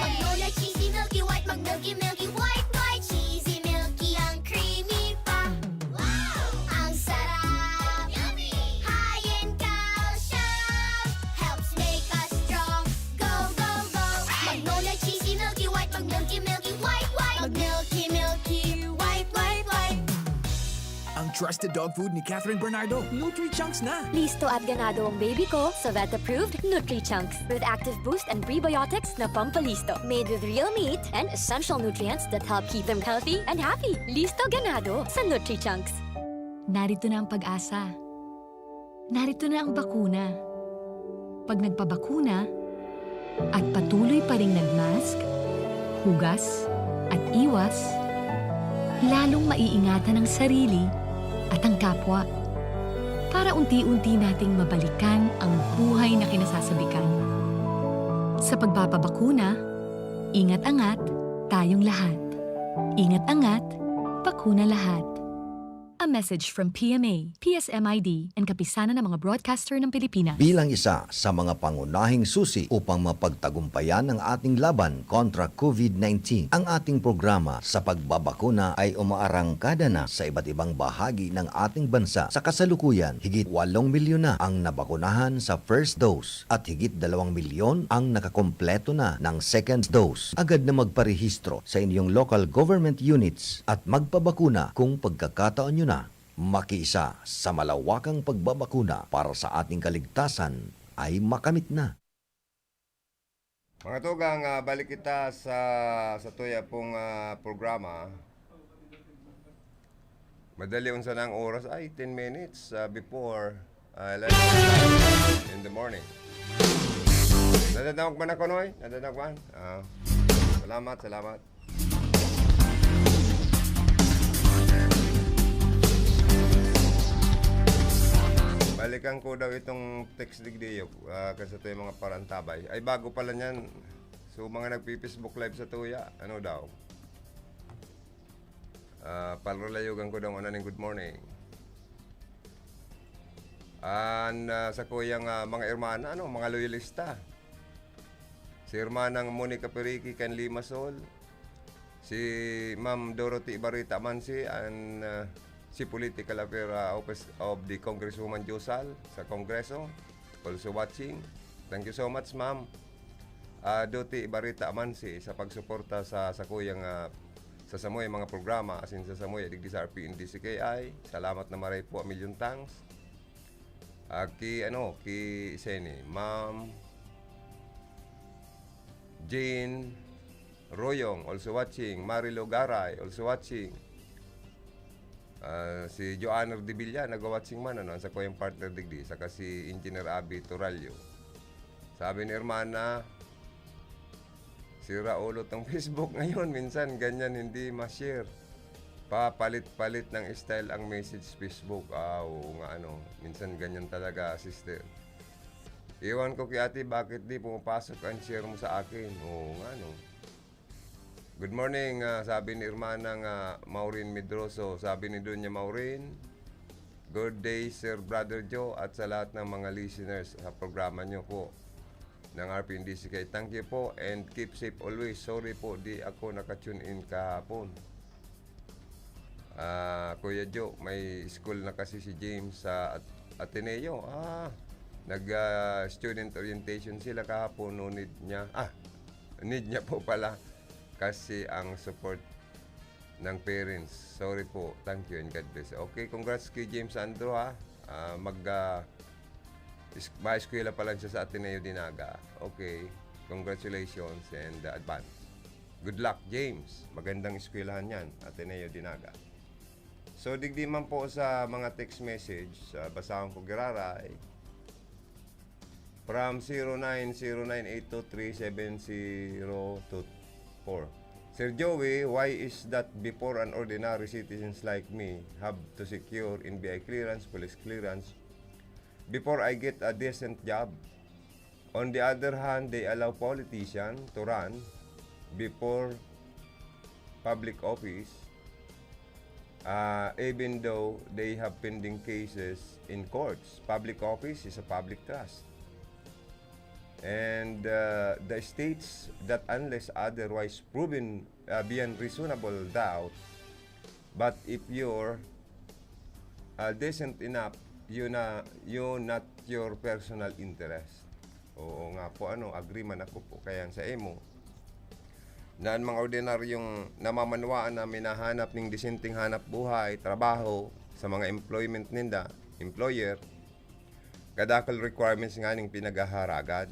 Magnolia Cheesy Milky White, mag-milky, milky white, white, cheesy, milky, ang creamy pa. Wow! Ang sarap! Yummy! High in calcium, helps make us strong. Go, go, go! Magnolia Cheesy Milky White, mag-milky, milky white, white. Mag-milky, milky white, white, white. Ang trusted dog food ni Catherine Bernardo, Nutri-Chunks na! Listo at ganado ang baby ko sa vet-approved Nutri-Chunks with active boost and prebiotics na pampalisto. Made with real meat and essential nutrients that help keep them healthy and happy. Listo, ganado sa Nutri-Chunks. Narito na ang pag-asa. Narito na ang bakuna. Pag nagpabakuna at patuloy pa ring nagmask, hugas, at iwas, lalong maiingatan ang sarili at ang kapwa para unti-unti nating mabalikan ang buhay na kinasasabikan. Sa pagpapabakuna, ingat-angat tayong lahat. Ingat-angat, bakuna lahat. A message from P M A, P S M I D, and Kapisanan ng mga Broadcaster ng Pilipinas. Bilang isa sa mga pangunahing susi upang mapagtagumpayan ang ating laban kontra COVID nineteen, ang ating programa sa pagbabakuna ay umaarangkada na sa iba't ibang bahagi ng ating bansa. Sa kasalukuyan, higit walong milyon na ang nabakunahan sa first dose at higit dalawang milyon ang nakakompleto na ng second dose. Agad na magparehistro sa inyong local government units at magpabakuna kung pagkakataon nyo na. Makiisa sa malawakang pagbabakuna para sa ating kaligtasan ay makamit na. Mga tugang, ah, balik kita sa, sa tuya pong, ah, programa. Madali unsa na ang oras? Ay, ten minutes, ah, before, ah, eleven in the morning. Nadadangog man ako, Noy? Nadadangog man? Ah, salamat, salamat. Balikan ko daw itong text digdi, ah, kan sa tuya mga parantabay. Ay, bago pala niyan. So, mga nagpi-Facebook Live sa tuya, ano daw? Ah, palalayogan ko daw ngani ning good morning. An, ah, sa kuyang, ah, mga hermana, ano, mga loyalista. Si Hermanang Monica Periki kan Limassol, si Ma'am Dorothy Barita Mansi, an, ah, si Political Affair, ah, Office of the Congresswoman Josal sa Kongreso, also watching. Thank you so much, Ma'am, ah, Doti Barita Mansi, sa pagsuporta sa, sa kuyang, ah, sa samuya mga programa, asin sa samuya digdi sa R P N D C K I. Salamat na maray po, a million thanks. Ah, ki, ano, ki Seni, Ma'am Jean Royong, also watching. Marilo Garay, also watching. Ah, si Joanner de Villa, nagwa-watching man, ano, sa kuyang partner digdi, saka si Engineer Abby Torallo. Sabi ni Hermana, sira ulo tong Facebook ngayon, minsan ganyan hindi ma-share. Papalit-palit ng style ang message Facebook. Ah, oo nga, ano, minsan ganyan talaga, sister. Iwan ko ki ate, bakit di pumapasok ang share mo sa akin? Oo nga, no. Good morning, ah, sabi ni Hermana nga Maureen Medroso. Sabi ni Doña Maureen, "Good day, Sir Brother Joe, at sa lahat ng mga listeners sa programa niyo po ng R P N D C K. Thank you po and keep safe always. Sorry po, di ako naka-tune in kahapon." Ah, Kuya Joe, may school na kasi si James sa At-, Ateneo. Ah, nag, ah, student orientation sila kahapon, no need niya. Ah, need niya po pala. kasi ang support ng parents. Sorry po. Thank you and God bless. Okay, congrats kay James Andrew, ha. Ah, mag, ah, is-, maeskwela pa lang siya sa Ateneo de Naga. Okay, congratulations and, ah, advance. Good luck, James. Magandang eskwelahan yan, Ateneo de Naga. So, digdi man po sa mga text message, ah, basahon ko giraray. From zero nine zero nine eight two three seven zero two four. Sir Joey, why is that before an ordinary citizens like me have to secure N B I clearance, police clearance, before I get a decent job? On the other hand, they allow politician to run before public office, ah, even though they have pending cases in courts. Public office is a public trust. And, uh, the states that, unless otherwise proven, uh, beyond reasonable doubt, but if you're, uh, decent enough, you na, you not your personal interest. Oo nga po, ano, agree man ako po kayan sa imo. Na ang mga ordinaryong namamanwaan na minahanap ning disenteng hanap buhay, trabaho, sa mga employment ninda, employer, kadakul requirements nga ning pinaghaharagad.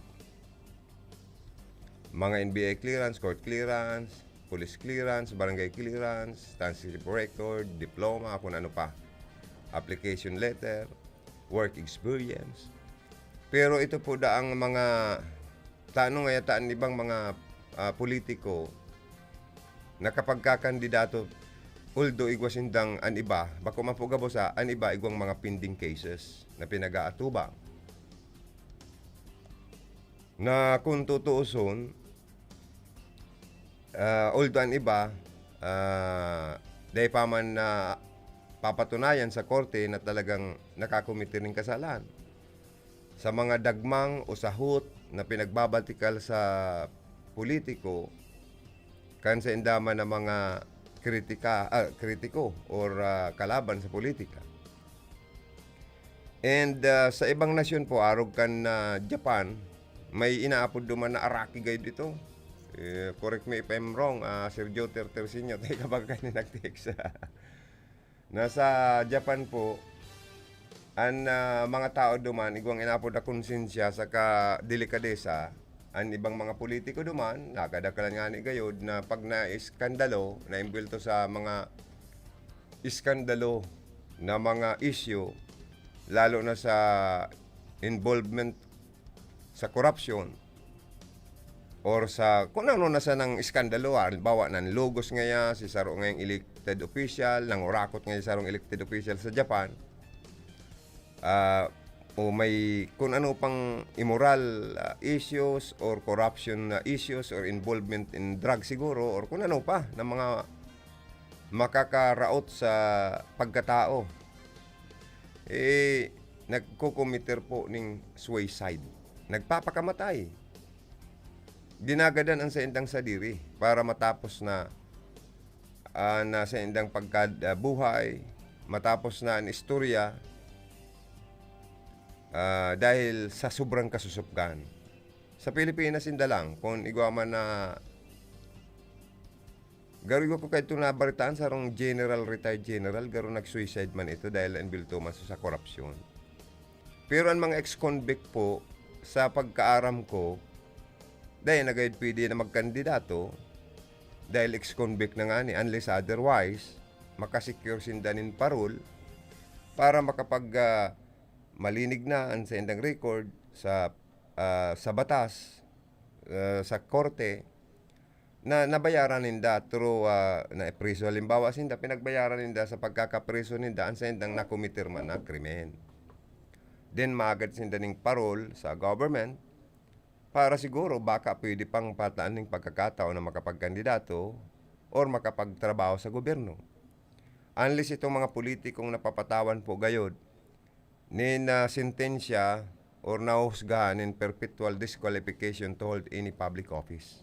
Mga N B I clearance, court clearance, police clearance, barangay clearance, transcript record, diploma, kung ano pa. Application letter, work experience. Pero ito po daang mga, tano nga yata an ibang mga, ah, politiko na kapag kakandidato, although igwa sindang an iba, bako man po gabos, ah, an iba igwang mga pending cases na pinag-aatubang. Na kung tutuuson, ah, although an iba, ah, dai pa man napapatunayan sa korte na talagang nakakomete nin kasalan. Sa mga dagmang o sahot na pinagbabatikal sa politiko, kan sa indaman na mga kritika, ah, kritiko or, ah, kalaban sa politika. And, ah, sa ibang nasyon po, arog kan, ah, Japan, may inaapod duman na Araki Guide ito. Eh, correct me if I'm wrong, ah, Sir Joe Tertersinio, tayo kabaga ni nag-text. Nasa Japan po, an, ah, mga tao duman, igwang inaapod na konsensya saka delikadesa, an ibang mga politiko duman, nakadakalan nga ni gayod na pag naiskandalo, naimbwelto sa mga iskandalo na mga isyu, lalo na sa involvement sa korupsyon or sa kung ano na sanang iskandalo. Halimbawa, nanlugos ngaya si saro ngayang elected official, nangurakot ngaya si sarong elected official sa Japan, ah, o may kung ano pang immoral, ah, issues or corruption na issues or involvement in drug siguro or kung ano pa na mga makakaraot sa pagkatao, eh, nagko-committer po ning suicide. Nagpapakamatay. Ginagadan ang saindang sadiri para matapos na, ah, na saindang pagkad-, ah, buhay, matapos na ang istorya, ah, dahil sa sobrang kasusupgan. Sa Pilipinas, inda lang, kung igwa man na garo igwa ko kaidto nabaritaan, sarong general, retired general, garo nag-suicide man ito dahil naimbilto man sa, sa korupsyon. Pero ang mga ex-convict po, sa pagkaaram ko, dai na gayud pwede na magkandidato dahil ex-convict na ngani, unless otherwise, makasecure sinda nin parole para makapag, ah, malinig na ang saindang record sa, ah, sa batas, ah, sa korte. Na nabayaran ninda through, ah, naipriso halimbawa sinda, pinagbayaran ninda sa pagkakapriso ninda an saindang nakometer man na krimen. Then, maagad sinda ning parole sa government para siguro baka pwede pang pataan ning pagkakataon na makapagkandidato or makapagtrabaho sa gobyerno. Unless itong mga politikong napapatawan po gayod nin, ah, sentensya or nahusgahan nin perpetual disqualification to hold any public office.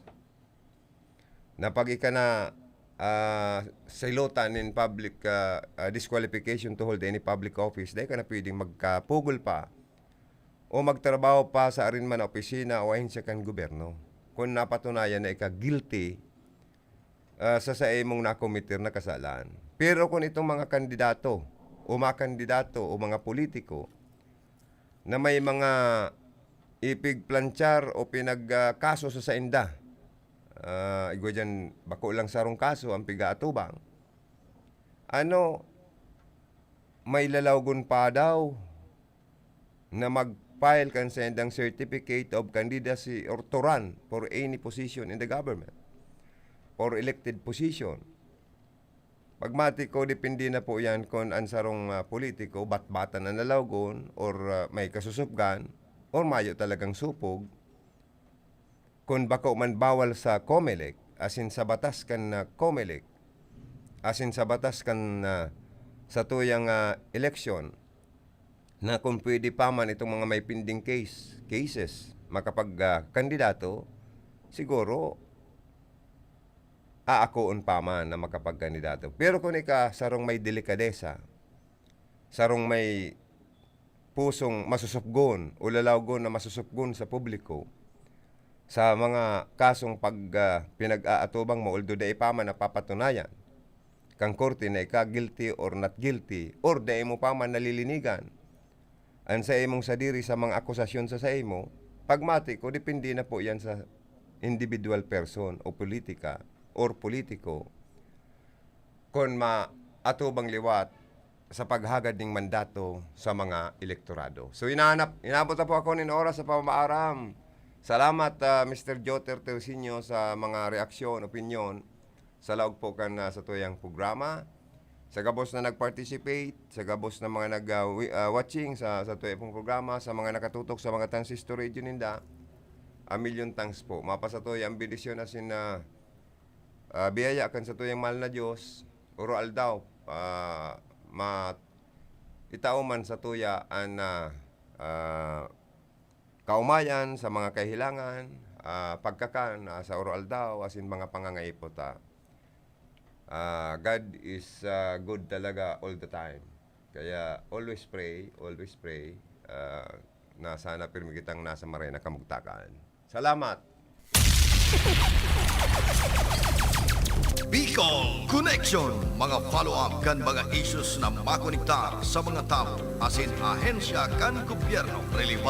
Na pag ika na, ah, silotan nin public, ah, ah, disqualification to hold any public office, dai ka na pwedeng magkapugol pa o magtrabaho pa sa arin man na opisina o ahensya kan gobyerno. Kun napatunayan na ika guilty ah, sa saimong nakometer na kasalan. Pero kung itong mga kandidato o mga kandidato o mga politiko na may mga ipigplanchar o pinag, ah, kaso sa sainda, ah, igwa diyan, bako lang sarong kaso ang pigaatubang. Ano, may lalawgon pa daw na mag-file kan saindang certificate of candidacy or to run for any position in the government or elected position. Pagmati ko, depende na po yan kung ang sarong, ah, politiko, batbatan na lalawgon or, ah, may kasusupgan or mayo talagang supog. Kung bako man bawal sa Comelec, asin sa batas kan, ah, Comelec, asin sa batas kan, ah, satuyang, ah, eleksyon, na kung pwede pa man itong mga may pending case, cases, makapag, ah, kandidato, siguro, aakoon pa man na makapagkandidato. Pero kung ika sarong may delikadesa, sarong may pusong masusupgon o lalawgon na masusupgon sa publiko, sa mga kasong pag, ah, pinag-aatubang mo, although dai pa man napapatunayan kan korte na ika guilty or not guilty, or dai mo pa man nalilinigan an saimong sadiri sa mga akusasyon sa saimo, pagmati ko, depende na po yan sa individual person o politika or politiko kung maatubang liwat sa paghagad ning mandato sa mga elektorado. So, inaanap, inabot na po ako nin oras sa pamaaram. Salamat, ah, Mister Joter Tercinio, sa mga reaksyon, opinyon sa laog po kan, ah, satuyang programa. Sa gabos na nag-participate, sa gabos na mga nag, ah, wi-, ah, watching sa, sa tuya pong programa, sa mga nakatutok sa mga transistor radio ninda, a million thanks po. Mapasatuya ang bendisyon asin, ah, ah, biyaya kan satuyang mahal na Dios, oro-aldaw, ah, ma-, itao man satuya an, ah, ah, kaomayan sa mga kahilangan, ah, pagkakan, ah, sa oro-aldaw, asin mga pangangaipo ta. Ah, God is, ah, good talaga all the time. Kaya always pray, always pray, ah, na sana pirmi kitang nasa maray na kamugtakan. Salamat! Bicol Connection, mga follow-up kan mga issues na makonektar sa mga tawo asin ahensya kan gobyerno. Relevante